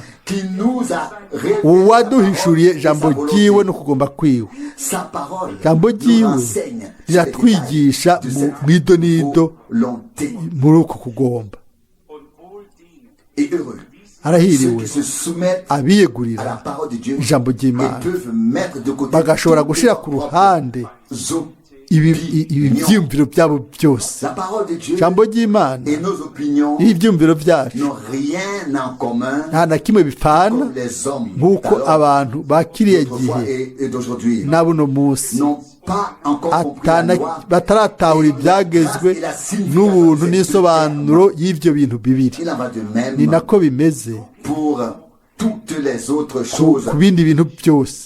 uwaduhishuriye ijambo ryiwe no kugomba kwiwe. Ijambo ryiwe riratwigisha mu idonido muri uko kugomba. Arahiriwe abiyegurira ijambo ry'Imana, bagashobora gushyira ku ruhande ibi byiyumviro byabo byose. Ijambo ry'Imana n'ibyiyumviro byacu nta na kimwe bipfana, nk'uko abantu ba kiriya gihe na buno munsi bataratahura ibyagezwe n'ubuntu n'isobanuro y'ibyo bintu bibiri. Ni nako bimeze ku bindi bintu byose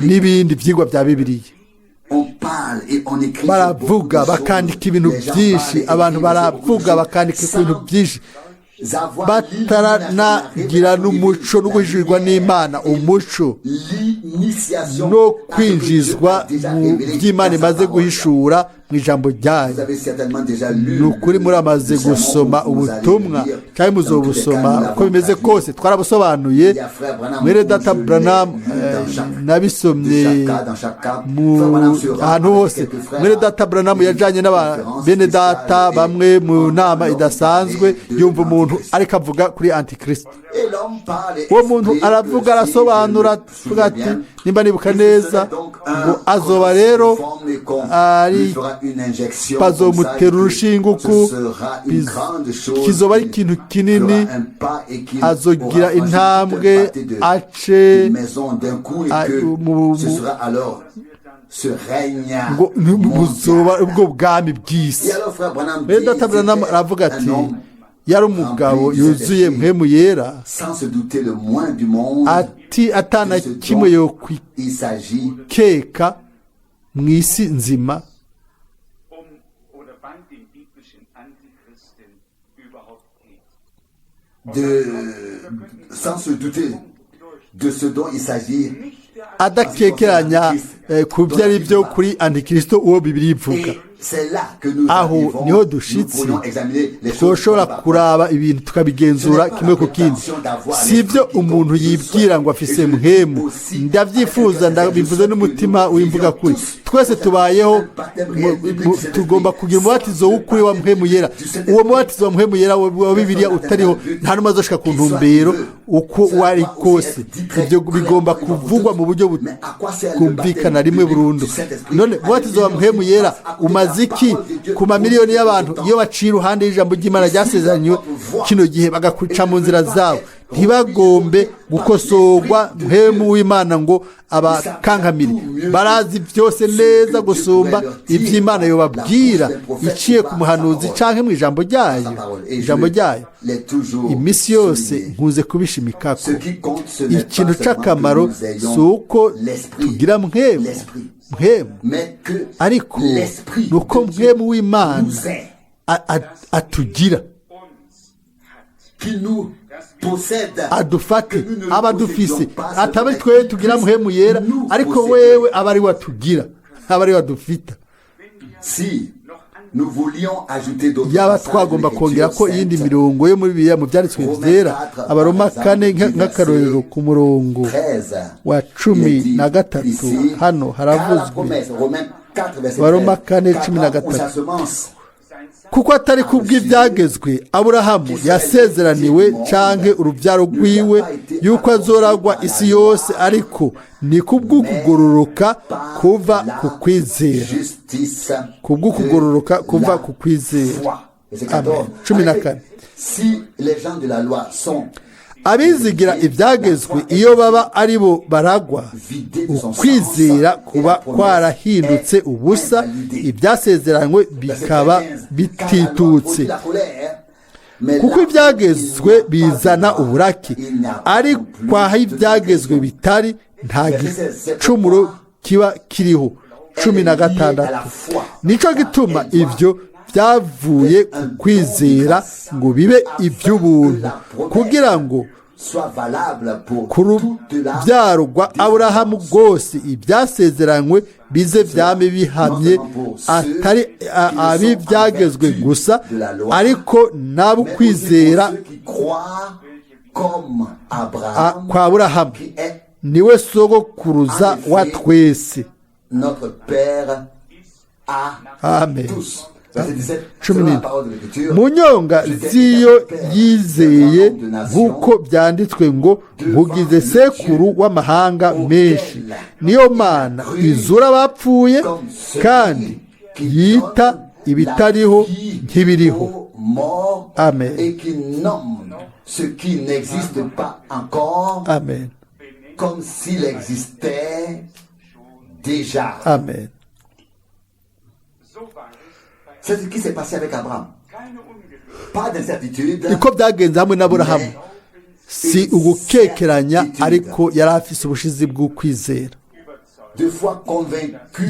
n'ibindi byigwa bya Bibiliya. Baravuga bakandika ibintu byinshi, abantu baravuga bakandika ibintu byinshi bataranagira n'umuco no guhishurirwa n'Imana, umuco no kwinjizwa mu by'Imana imaze guhishura mu ijambo ryayo. Ni ukuri muramaze gusoma ubutumwa cyangwa muzobusoma, uko bimeze kose twarabusobanuye. Mwene data Branham, nabisomye mu ahantu hose, mwene data Branham yajyanye bene data bamwe mu nama idasanzwe, yumva umuntu ariko avuga kuri antikristo. Uwo muntu aravuga, arasobanura, avuga ati nimba nibuka neza, ngo azoba rero ari bazomutera urushinge uku, kizoba ari ikintu kinini, azogira intambwe ace ngo buzoba ubwo bwami bw'isi. Rero Data Branham aravuga ati yari umugabo yuzuye mpemu yera, ati atana kimwe yo kwikeka mu isi nzima. Adakekeranya ku byo ari byo kuri antikristo uwo Bibiliya ivuga. Aho niho dushitse, twoshobora kuraba ibintu tukabigenzura kimwe ku kindi. Si ibyo umuntu yibwira ngo afise mpemu, ndabyifuza, ndabivuze n'umutima w'imvuga kuri. Twese tubayeho tugomba kugira umubatizo w'ukuri wa mpemu yera. Uwo mubatizo wa mpemu yera wa Bibiliya utariho, nta n'umwe azoshika ku ntumbero uko wari kose. Ibyo bigomba kuvugwa mu buryo bwumvikana rimwe burundu. None umubatizo wa mpemu yera umaze iki ku mamiliyoni y'abantu iyo baciye iruhande y'ijambo ry'Imana ryasezeranywe kino gihe, bagaca mu nzira zabo, ntibagombe gukosorwa mpemu w'Imana ngo abakankamire? Barazi byose neza gusumba iby'Imana yobabwira iciye ku muhanuzi canke mu ijambo ryayo. Ijambo ryayo iminsi yose nkunze kubishimikako. Ikintu c'akamaro si uko tugira mpemu mpemu, ariko ni uko mpemu w'Imana atugira, adufate, aba dufise, ataba twe tugira mpemu yera, ariko wewe aba ari watugira, aba ari wadufita. Yaba twagomba kongera ko iyindi mirongo yo muri Bibiliya mu byanditswe byera, Abaroma 4 nk'akarorero ku murongo wa 13, hano haravuzwe Abaroma 4:13: kuko atari kubw'ibyagezwe Aburahamu yasezeraniwe canke urubyaro rwiwe yuko azoragwa isi yose, ariko ni kubw'ukugororoka kuva ku kwizera. Kubw'ukugororoka kuva ku kwizera. Amen. 14. Abizigira ibyagezwe iyo baba ari bo baragwa, ukwizera kuba kwarahindutse ubusa, ibyasezeranywe bikaba bititutse. Kuko ibyagezwe bizana uburake, ariko aho ibyagezwe bitari, nta gicumuro kiba kiriho. 16. Nicyo gituma ibyo byavuye ku kwizera ngo bibe iby'ubuntu, kugira ngo ku rubyaro rwa Aburahamu rwose ibyasezeranywe bize byame bihamye, atari ab'ibyagezwe gusa, ariko n'abo kwizera kwa Aburahamu, niwe sogokuruza wa twese. Amen. 17. Mu nyonga z'iyo yizeye, nk'uko byanditswe ngo nkugize sekuru w'amahanga menshi, niyo Mana izura abapfuye kandi yita ibitariho nk'ibiriho. Amen. Amen. Amen. C'est ce qui s'est passé avec Abraham. Pas d'incertitude. Niko byagenze hamwe n'Aburahamu. Si ugukekeranya, ariko yari afise ubushizi bw'ukwizera.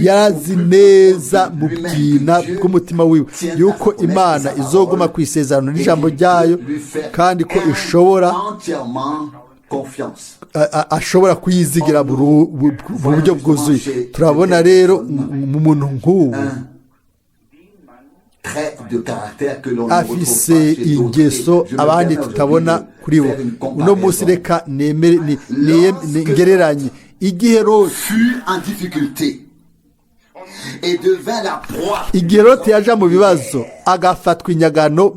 Yarazi neza mu bwina bw'umutima wiwe yuko Imana izoguma ku isezerano n'ijambo ryayo, kandi ko ishobora ashobora kuyizigira mu buryo bwuzuye. Turabona rero mu muntu nk'ubu afise ingeso abandi tutabona kuri bo. Uno munsi reka nemere ngereranye igihe Loti yaja mu bibazo, agafatwa inyagano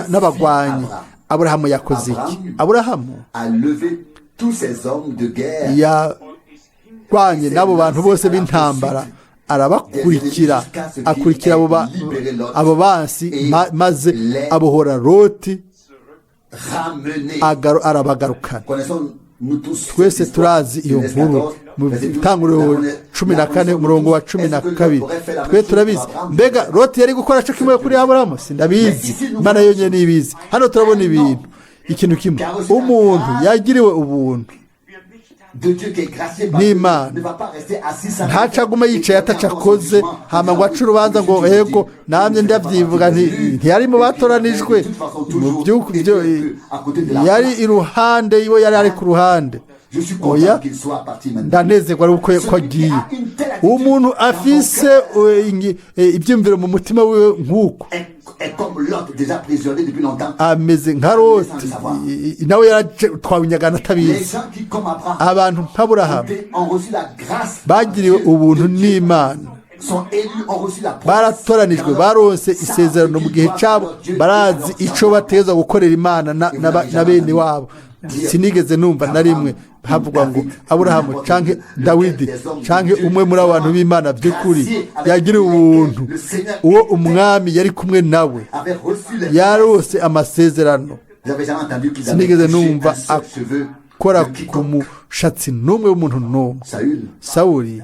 n'abagwanyi, Aburahamu yakoze iki? Aburahamu yarwanye n'abo bantu bose b'intambara, arabakurikira, akurikira abo bansi, maze abohora Loti, arabagarukana. Twese turazi iyo nkuru mu itanguriro 14, umurongo wa 12. Twe turabizi. Mbega Loti yari gukora cyo kimwe kuri Aburahamu? Sindabizi, Imana yonyine ntibizi. Hano turabona ibintu, ikintu kimwe: umuntu yagiriwe ubuntu n'Imana ntaca agume yicaye ataca akoze, hama ngo ace urubanza ngo ego namye ndabyivuga. Ntiyari mu batoranijwe, mu byo yari iruhande iwe, yari ari ku ruhande. Oya, ndanezerwa ari uko ko agiye. Umuntu afise ibyiyumviro mu mutima wiwe nk'uko ameze nka Loti, nawe yaratwawe inyagano atabizi. Abantu nk'Aburahamu bagiriwe ubuntu n'Imana, baratoranijwe, baronse isezerano mu gihe cyabo, barazi icyo bateza gukorera Imana na bene wabo. Sinigeze numva na rimwe havugwa ngo Aburahamu canke Dawidi canke umwe muri abo bantu b'Imana by'ukuri yagiriwe ubuntu, uwo umwami yari kumwe nawe, yarose amasezerano. Sinigeze numva akora ku mushatsi n'umwe w'umuntu n'umwe. Sawuli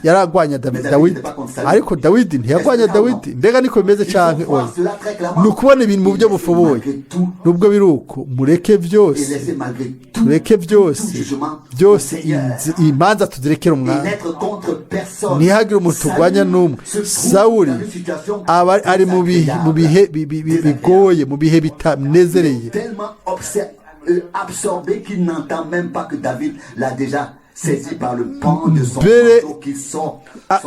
yaragwanya Dawidi, ariko Dawidi ntiyagwanya Dawidi. Mbega niko bimeze canke oya? Ni ukubona ibintu mu buryo bufoboye. Nubwo biri uko, mureke byose, mureke byose byose, imanza tuzirekere umwami, ntihagire umuntu turwanya n'umwe. Sawuli aba ari mu bihe bigoye, mu bihe bitanezereye, mbere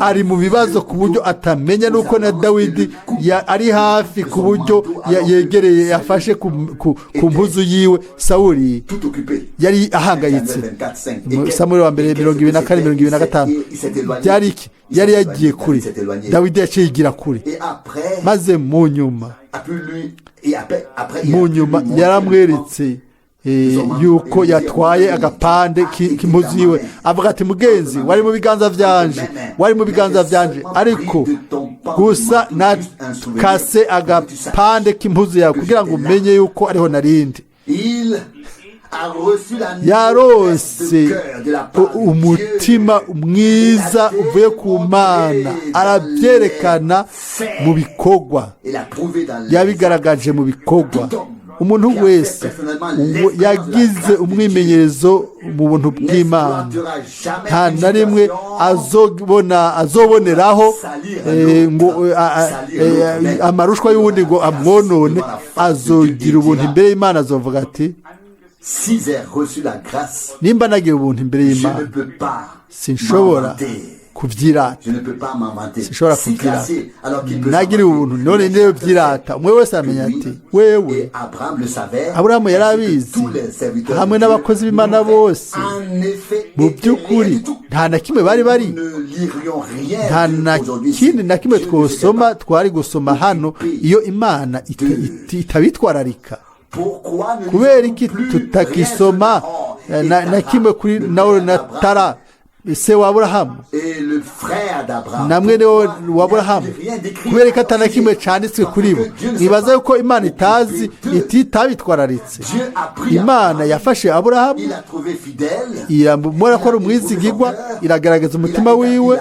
ari mu bibazo ku buryo atamenya nuko na Dawidi ari hafi, ku buryo yegereye, yafashe ku mpuzu yiwe. Sawuli yari ahangayitse. Samweli wa mbere 24, 25. Byari iki? Yari yagiye kure. Dawidi yaciye yigira kure, maze mu nyuma yaramweretse yuko yatwaye agapande k'impuzu yiwe, avuga ati: "Mugenzi, wari mu biganza vyanje, wari mu biganza vyanje, ariko gusa nakase agapande k'impuzu yawe kugira ngo umenye yuko ariho narindi." Yarose umutima mwiza uvuye ku Mana, arabyerekana mu bikorwa, yabigaragaje mu bikorwa. Umuntu wese yagize umwimenyerezo mu buntu bw'Imana nta na rimwe azobona, azoboneraho ngo amarushwa y'uwundi ngo amwonone. Azogira ubuntu imbere y'Imana, azovuga ati: "Nimba nagira ubuntu imbere y'Imana, sinshobora kubyirata, sinshobora kubyirata. Nagiriwe ubuntu, none niyo byirata?" Umwe wese amenya ati wewe. Aburahamu yari abizi hamwe n'abakozi b'Imana bose. Mu by'ukuri nta na kimwe bari bari, nta na kindi na kimwe twosoma, twari gusoma hano iyo Imana itabitwararika. Kubera iki tutakisoma na kimwe kuri Nawe na Tara, se wa Aburahamu na mwene wa Aburahamu? Kubera ko atana kimwe cyanditswe kuri bo, nibaza yuko Imana itazi, ititabitwararitse. Imana yafashe Aburahamu, iramubona ko ari umwizigirwa, iragaragaza umutima wiwe,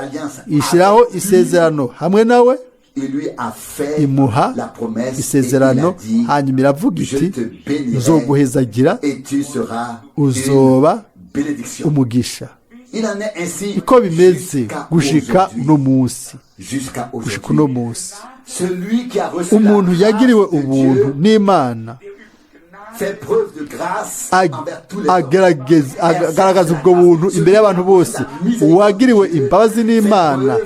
ishyiraho isezerano hamwe nawe, imuha isezerano, hanyuma iravuga iti: "Nzoguhezagira, uzoba umugisha." Niko bimeze gushika uno munsi, gushika uno munsi. Umuntu yagiriwe ubuntu n'Imana agaragaza ubwo buntu imbere y'abantu bose. Uwagiriwe imbabazi n'Imana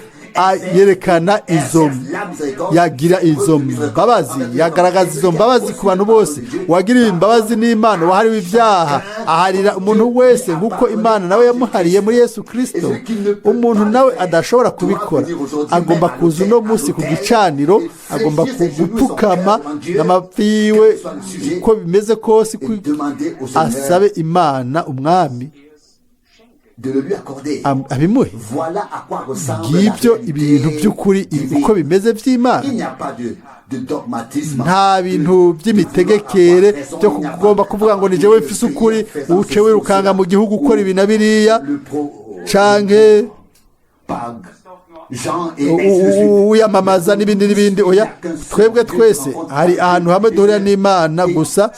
Yerekana izo, yagira izo mbabazi, yagaragaza izo mbabazi ku bantu bose. Uwagiriwe imbabazi n'Imana, wahariwe ibyaha, aharira umuntu wese nk'uko Imana nawe yamuhariye muri Yesu Kirisito. Umuntu nawe adashobora kubikora agomba kuza uno munsi ku gicaniro, agomba gupfukama n'amavi yiwe, uko bimeze kose, asabe Imana Umwami abimuhe. Ngibyo ibintu by'ukuri uko bimeze by'Imana. Nta bintu by'imitegekere byo kugomba kuvuga ngo ni jewe mfise ukuri, uce wirukanga mu gihugu ukora ibi na biriya, canke wiyamamaza n'ibindi n'ibindi. Oya, twebwe twese hari ahantu hamwe duhurira n'Imana gusa,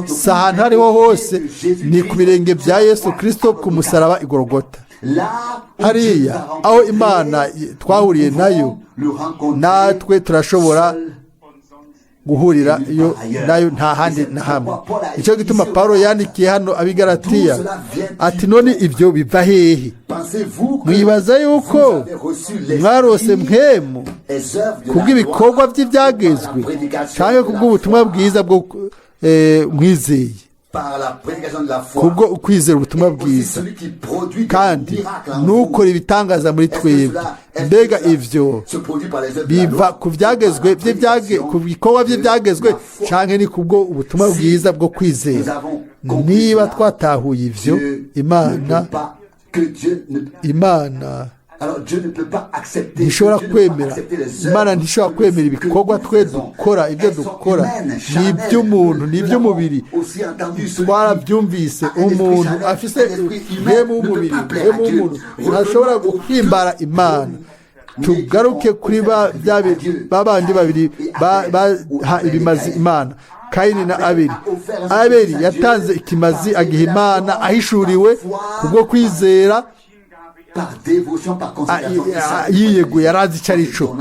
si ahantu hariho hose, ni ku birenge bya Yesu Kirisito ku musaraba igorogota. Hariya aho Imana twahuriye nayo, natwe turashobora guhurira iyo nayo, nta handi na hamwe. Nicyo gituma Paul yandikiye hano Abigaratiya ati: "None ibyo biva hehe? Mwibaza yuko mwarose Mpwemu kubw'ibikorwa by'ibyagezwe cyangwa kubw'ubutumwa bwiza bwo mwizeye?" Kubwo ukwizera ubutumwa bwiza. Kandi nukora ibitangaza muri twebwe, mbega ivyo biva ku byagezwe, ku bikorwa by'ibyagezwe, canke ni kubwo ubutumwa bwiza bwo kwizera? Niba twatahuye ivyo, Imana ntishobora kwemera, Imana ntishobora kwemera ibikorwa twe dukora. Ibyo dukora ni iby'umuntu, ni iby'umubiri. Twarabyumvise, umuntu afise mpwemu w'umubiri, mpwemu w'umuntu ntashobora guhimbara Imana. Tugaruke kuri ba bandi babiri baha ibimazi Imana, Kayini na Abeli. Abeli yatanze ikimazi agiha Imana ahishuriwe kubwo kwizera, yiyeguye, yarazi icyo ari cyo,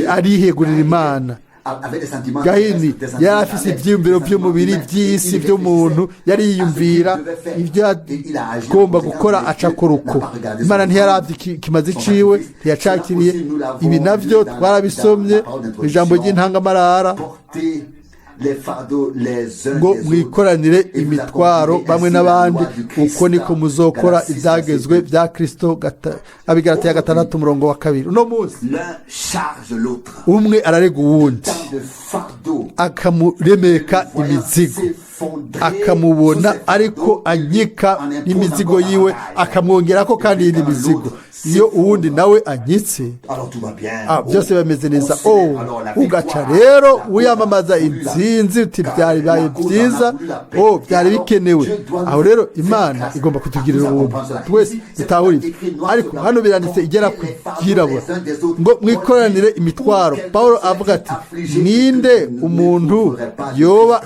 arihegurira Imana. Gahini yari afise ibyiyumviro by'umubiri, by'isi, by'umuntu, yari yiyumvira ibyo agomba gukora, acakora uko. Imana ntiyarabye ikimazi ciwe, ntiyacakiriye. Ibi nabyo twarabisomye mu ijambo ry'intangamarara ngo: "Mwikoranire imitwaro bamwe n'abandi, uko niko muzokora ibyagezwe bya Kirisito." Abigaratiya 6 umurongo wa 2. Uno munsi umwe ararega uwundi, akamuremeka imizigo, akamubona ariko anyika n'imizigo yiwe, akamwongera ko kandi iyindi mizigo. Iyo uwundi nawe anyitse, byose bimeze neza. Oh, ugaca rero wiyamamaza intsinzi, uti: "Byari bibaye byiza, oh, byari bikenewe." Aho rero Imana igomba kutugirira ubuntu twese dutahura ibyo. Ariko hano biranditse igera ku byirabura ngo: "Mwikoranire imitwaro." Paul avuga ati: "Ninde umuntu yoba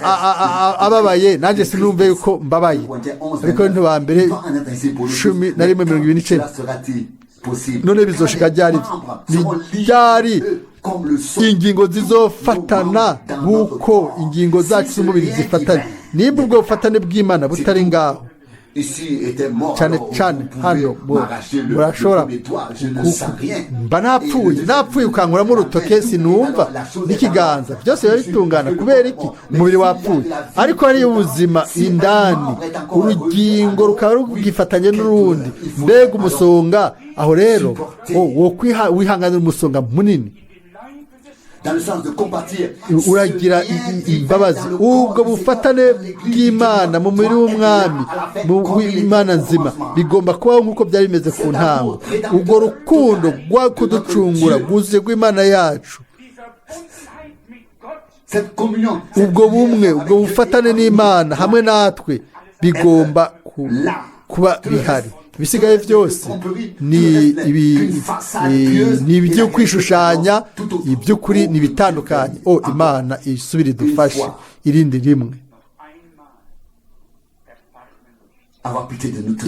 ababaye nanjye sinumve yuko mbabaye?" Ariko ba mbere 11:29. None bizoshika ryari? Ni ryari ingingo zizofatana nk'uko ingingo zacu z'umubiri zifatanye, nimba ubwo bufatane bw'Imana butari ngaho? Cyane cyane hano murashobora, mba napfuye, napfuye, ukankuramo urutoke sinumva, n'ikiganza, byose biba bitungana. Kubera iki? Umubiri wapfuye, ariko hariyo ubuzima indani, urugingo rukaba rugifatanye n'urundi. Mbega umusonga! Aho rero wo wihanganira umusonga munini, uragira imbabazi. Ubwo bufatane bw'Imana mu mubiri w'Umwami, w'Imana nzima, bigomba kubaho nk'uko byari bimeze ku ntango. Ubwo rukundo rwa kuducungura rwuzuye rw'Imana yacu, ubwo bumwe, ubwo bufatane n'Imana hamwe natwe, bigomba kuba bihari. Ibisigaye byose ni ibyo kwishushanya, iby'ukuri ni ibitandukanye. O Imana isubire idufashe irindi rimwe,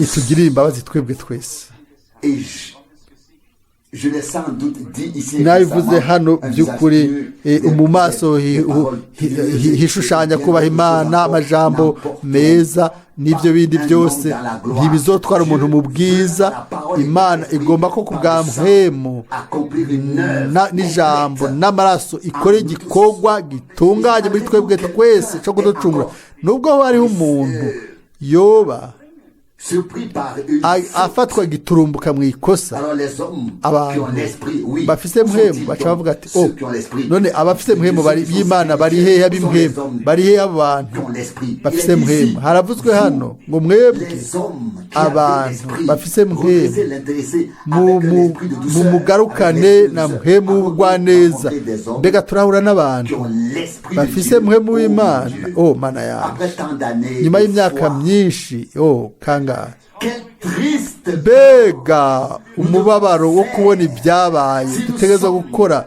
itugirire imbabazi twebwe twese. Nabivuze hano by'ukuri, mu maso hishushanya kubaha Imana, amajambo meza. N'ibyo bindi byose ntibizotwara umuntu mu bwiza. Imana igomba ko ku bwa mpwemu n'ijambo n'amaraso ikora igikorwa gitunganye muri twebwe twese cyo kuducungura. Nubwo hariho umuntu yoba afatwa giturumbuka mu ikosa, abantu bafise mpwemu baca bavuga ati: "Oh, none abafise mpwemu y'Imana bari hehe? Ab'impwemu bari hehe? Abo bantu bafise mpwemu?" Haravuzwe hano ngo: "Mwebwe abantu bafise mpwemu, mumugarukane na mpwemu w'ubugwaneza." Mbega turahura n'abantu bafise mpwemu w'Imana? Oh, Mana yawe, nyuma y'imyaka myinshi, oh, kangahe! Mbega umubabaro wo kubona ibyabaye! Dutegereza gukora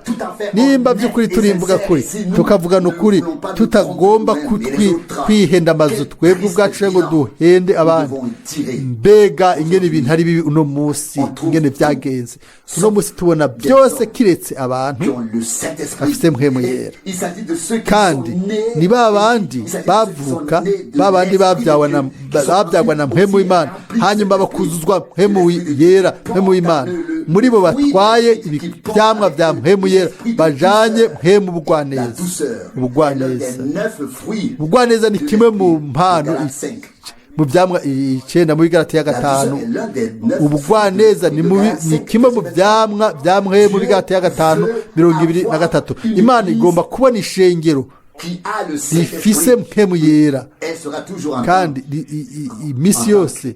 nimba by'ukuri turi imvuga kuri, tukavugana ukuri, tutagomba kwihenda amazu twebwe ubwacu ngo duhende abandi. Mbega ingene ibintu ari bibi uno munsi, ingene byagenze! Uno munsi tubona byose kiretse abantu bafite mpwemu yera. Kandi ni ba bandi bavuka, ba bandi babyagwa na mpwemu w'Imana, hanyuma bakuzuzwa mpwemu yera, mpwemu w'Imana muri bo, batwaye ibyamwa bya mpwemu yera, bajanye mpwemu ubugwaneza. Ubugwaneza, ubugwaneza ni kimwe mu mpano, mu byamwa 9 muri Galatiya 5. Ubugwaneza ni kimwe mu byamwa bya mpwemu muri Galatiya 5:23. Imana igomba kubona ishengero rifise mpwemu yera, kandi iminsi yose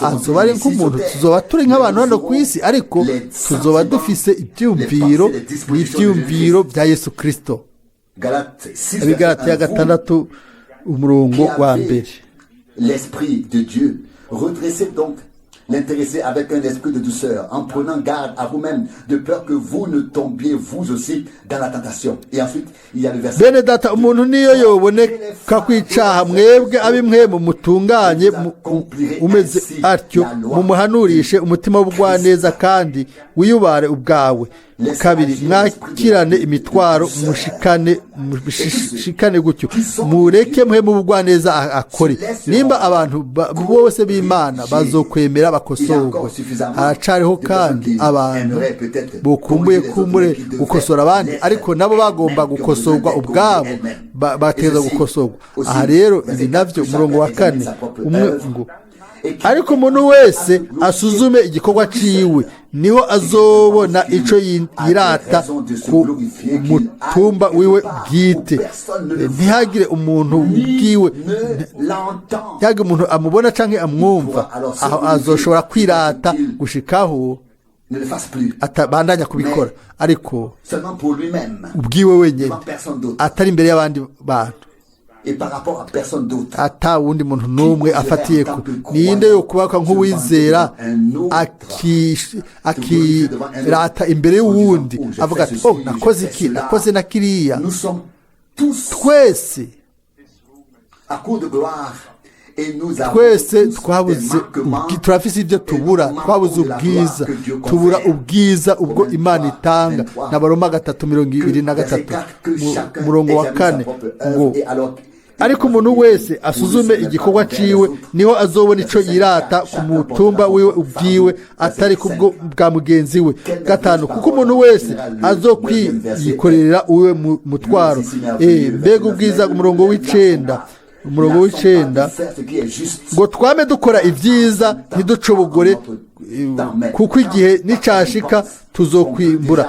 azoba ari nk'umuntu. Tuzoba turi nk'abantu hano ku isi, ariko tuzoba dufise ibyumviro n'ibyumviro bya Yesu Kirisito. Abigalatiya 6, umurongo wa mbere. L'Esprit de Dieu. Redressez donc l'intéressé avec un esprit de douceur, en prenant garde à vous-même, de peur que vous ne tombiez vous aussi dans la tentation. Et ensuite, il y a le verset. Bene data, umuntu niyo yoboneka kwicaha, mwebwe ab'impwemu mutunganye umeze atyo mumuhanurishe umutima w'ubugwaneza, kandi wiyubare ubwawe. Kabiri, mwakirane imitwaro, mushikane gutyo. Mureke mpwemu ubugwaneza akore. Nimba abantu bose b'Imana bazokwemera bakosorwe, haracariho kandi abantu bukumbuye kumbure gukosora abandi, ariko nabo bagomba gukosorwa ubwabo, bategereza gukosorwa. Aha rero ibi nabyo, umurongo wa kane umwe ngo: "Ariko umuntu wese asuzume igikorwa ciwe, niho azobona ico yirata ku mutumba wiwe bwite, ntihagire umuntu bwiwe, ntihagire umuntu amubona canke amwumva." Aho azoshobora kwirata gushikaho atabandanya kubikora, ariko ubwiwe wenyine, atari imbere y'abandi bantu, ata wundi muntu n'umwe afatiye ko. Ninde yo kubaka nk'uwizera akirata imbere y'uwundi, avuga ati: "Oh, nakoze iki, nakoze na kiriya"? Twese, twese twabuze, turafise ibyo tubura. Twabuze ubwiza, tubura ubwiza ubwo Imana itanga. Na Baroma 3:23, umurongo wa kane ngo: "Ariko umuntu wese asuzume igikorwa ciwe, niho azobona ico yirata ku mutumba wiwe ubwiwe, atari kubwo bwa mugenzi we." Gatanu: "Kuko umuntu wese azokwiyikorera uwe mutwaro." Mbega ubwiza! Umurongo w'icenda, umurongo w'icenda ngo: "Twame dukora ibyiza, ntiducobogore, kuko igihe nicashika tuzokwimbura."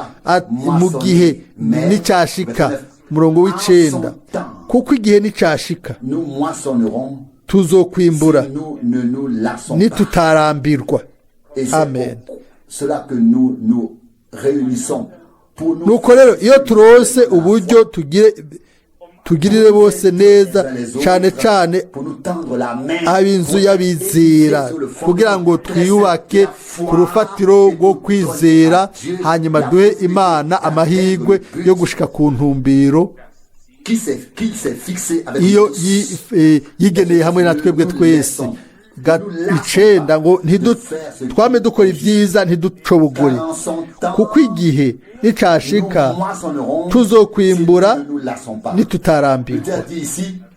Mu gihe nicashika, umurongo w'icenda: "Kuko igihe nicashika tuzokwimbura, nitutarambirwa." Amen. Nuko rero iyo turose uburyo, tugire tugirire bose neza, cyane cyane ab'inzu y'abizera, kugira ngo twiyubake ku rufatiro rwo kwizera, hanyuma duhe Imana amahirwe yo gushika ku ntumbero iyo yigeneye hamwe na twebwe twese. 9 ngo twame dukora ibyiza ntiducobogore, kuko igihe nicashika tuzokwimbura nitutarambirwa.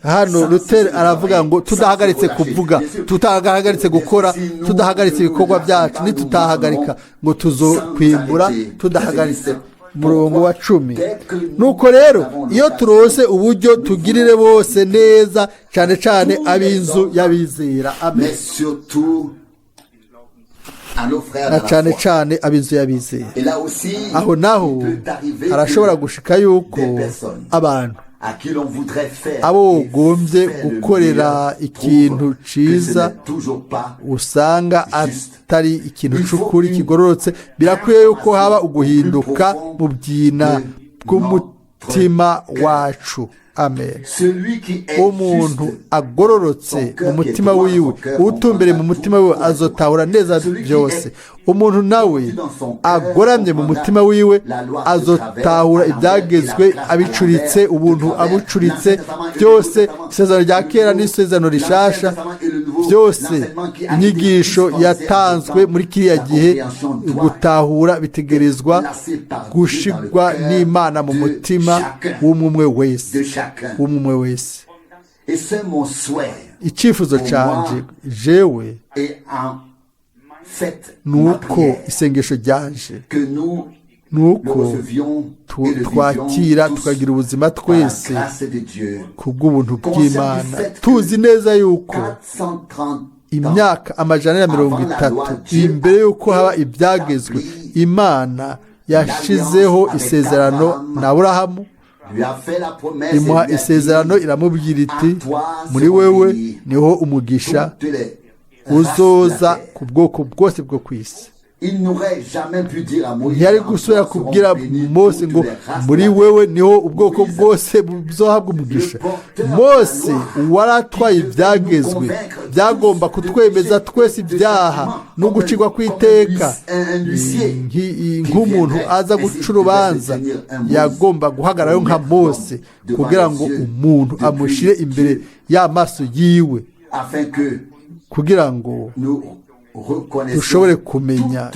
Hano Luther aravuga ngo tudahagaritse kuvuga, tudahagaritse gukora, tudahagaritse ibikorwa byacu, nitutahagarika ngo tuzokwimbura tudahagaritse. Murongo wa 10, nuko rero iyo turose uburyo tugirire bose neza, cyane cyane ab'inzu y'abizera. Amen. Na cyane cyane ab'inzu y'abizera. Aho naho harashobora gushika yuko abantu abo ugombye gukorera ikintu cyiza usanga atari ikintu cy'ukuri kigororotse. Birakwiye yuko haba uguhinduka mu byina bw'umutima wacu. Amen. Umuntu agororotse mu mutima wiwe, utumbere mu mutima wiwe, azotahura neza byose. Umuntu nawe agoramye mu mutima wiwe azotahura ibyagezwe abicuritse, ubuntu abucuritse byose, isezerano rya kera n'isezerano rishasha byose, inyigisho yatanzwe muri kiriya gihe, gutahura bitegerezwa gushigwa n'Imana mu mutima w'umwe wese, w'umwe wese. Icyifuzo cyanjye jewe nuko isengesho ryanje nuko twakira tukagira ubuzima twese kubw'ubuntu bw'Imana, tuzi neza yuko imyaka 430 imbere y'uko haba ibyagezwe, Imana yashizeho isezerano na Aburahamu, imuha isezerano iramubwira iti muri wewe niho umugisha uzoza ku bwoko bwose bwo ku isi. Ntiyari gusubira kubwira Mose ngo muri wewe niho ubwoko bwose buzohabwa umugisha. Mose waratwaye ibyagezwe byagomba kutwemeza twese ibyaha no gucirwa kw'iteka, nk'umuntu aza guca urubanza yagomba guhagararayo nka Mose kugira ngo umuntu amushyire imbere y'amaso yiwe, kugira ngo dushobore kumenya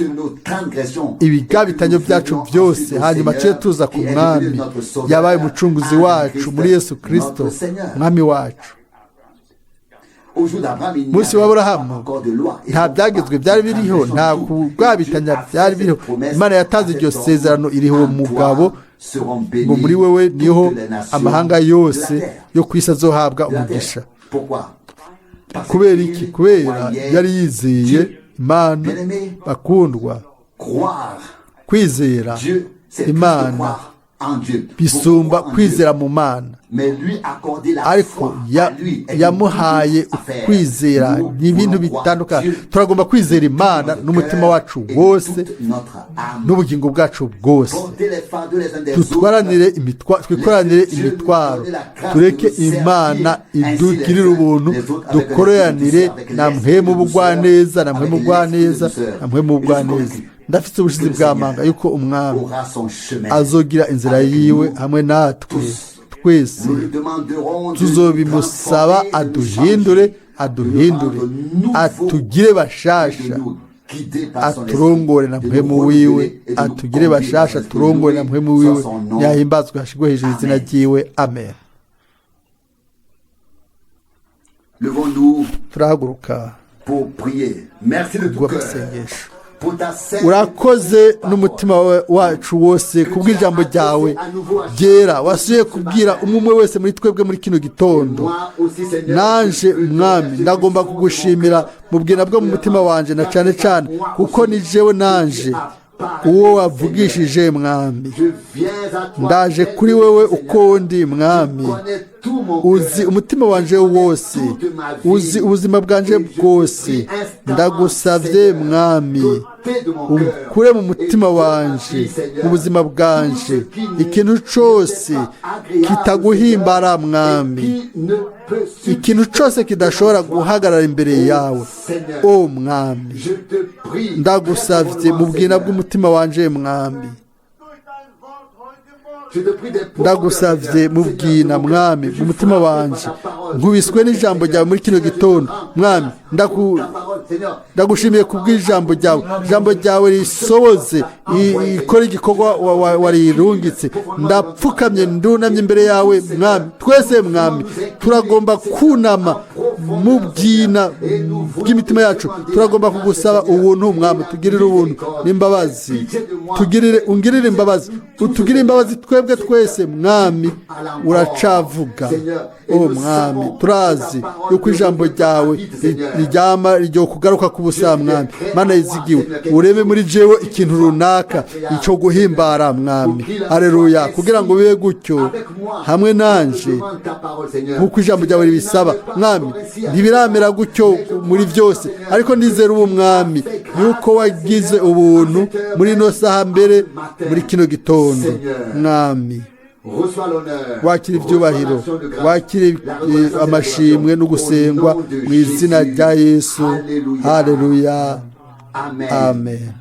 ibigabitanyo byacu byose, hanyuma tujye tuza ku Mwami yabaye umucunguzi wacu muri Yesu Kirisito Mwami wacu. Munsi wa Aburahamu nta byagezwe byari biriho, nta kugabitanya byari biriho. Imana yatanze iryo sezerano iriho uwo mugabo ngo muri wewe niho amahanga yose yo ku isi azohabwa umugisha. Kubera iki? Kubera yari yizeye Imana. Bakundwa, kwizera Imana bisumba kwizera mu Mana, ariko yamuhaye kwizera ni ibintu bitandukanye. Turagomba kwizera Imana n'umutima wacu wose n'ubugingo bwacu bwose, twikoranire imitwaro, tureke Imana idugirire ubuntu, dukoreranire na mpwemu ubugwaneza, na mpwemu ubugwaneza, na mpwemu ubugwaneza. Ndafite ubushizi bw'amanga yuko Umwami azogira inzira yiwe hamwe natwe twese. Tuzobimusaba aduhindure, aduhindure, atugire bashasha, aturongore na mpwemu wiwe, atugire bashasha, aturongore na mpwemu wiwe. Yahimbazwe, hashigwe hejuru izina ryiwe. Amen. Turahaguruka kubw'amasengesho. Urakoze n'umutima wacu wose kubw'ijambo ryawe ryera wasuye kubwira umwe wese muri twebwe muri kino gitondo. Nanje Mwami ndagomba kugushimira mu bwina bwo mu mutima wanje, na cyane cyane kuko ni jewe nanje uwo wavugishije Mwami. Ndaje kuri wewe uko ndi Mwami, uzi umutima wanje wose, uzi ubuzima bwanje bwose. Ndagusabye Mwami, ukure mu mutima wanje, mu buzima bwanje, ikintu cyose kitaguhimbara Mwami, ikintu cyose kidashobora guhagarara imbere yawe. O Mwami, ndagusabye mu bwina bw'umutima wanje Mwami, ndagusabye mu bwina Mwami, mu mutima wanje, Nkubiswe n'ijambo ryawe muri kino gitondo, Mwami. Ndagushimiye kubw'ijambo ryawe. Ijambo ryawe risoboze ikora igikorwa warirungitse. Ndapfukamye, ndunamye imbere yawe, Mwami. Twese, Mwami, turagomba kunama mu bwina bw'imitima yacu. Turagomba kugusaba ubuntu, Mwami. Tugirire ubuntu n'imbabazi, tugirire, ungirire imbabazi, utugirire imbabazi twebwe twese, Mwami. Uracavuga, o Mwami. Turazi yuko ijambo ryawe riryama ryo kugaruka ku busa. Mwami Mana yizigiwe, urebe muri jewe ikintu runaka icyo guhimbara, Mwami, hareruya, kugira ngo bibe gutyo hamwe nanje nk'uko ijambo ryawe ribisaba. Mwami, ntibiramera gutyo muri byose, ariko ndizera ubu, Mwami, yuko wagize ubuntu muri ino saha, mbere muri kino gitondo. Mwami, wakira ibyubahiro, wakira amashimwe no gusengwa mu izina rya Yesu. Haleluya, amen.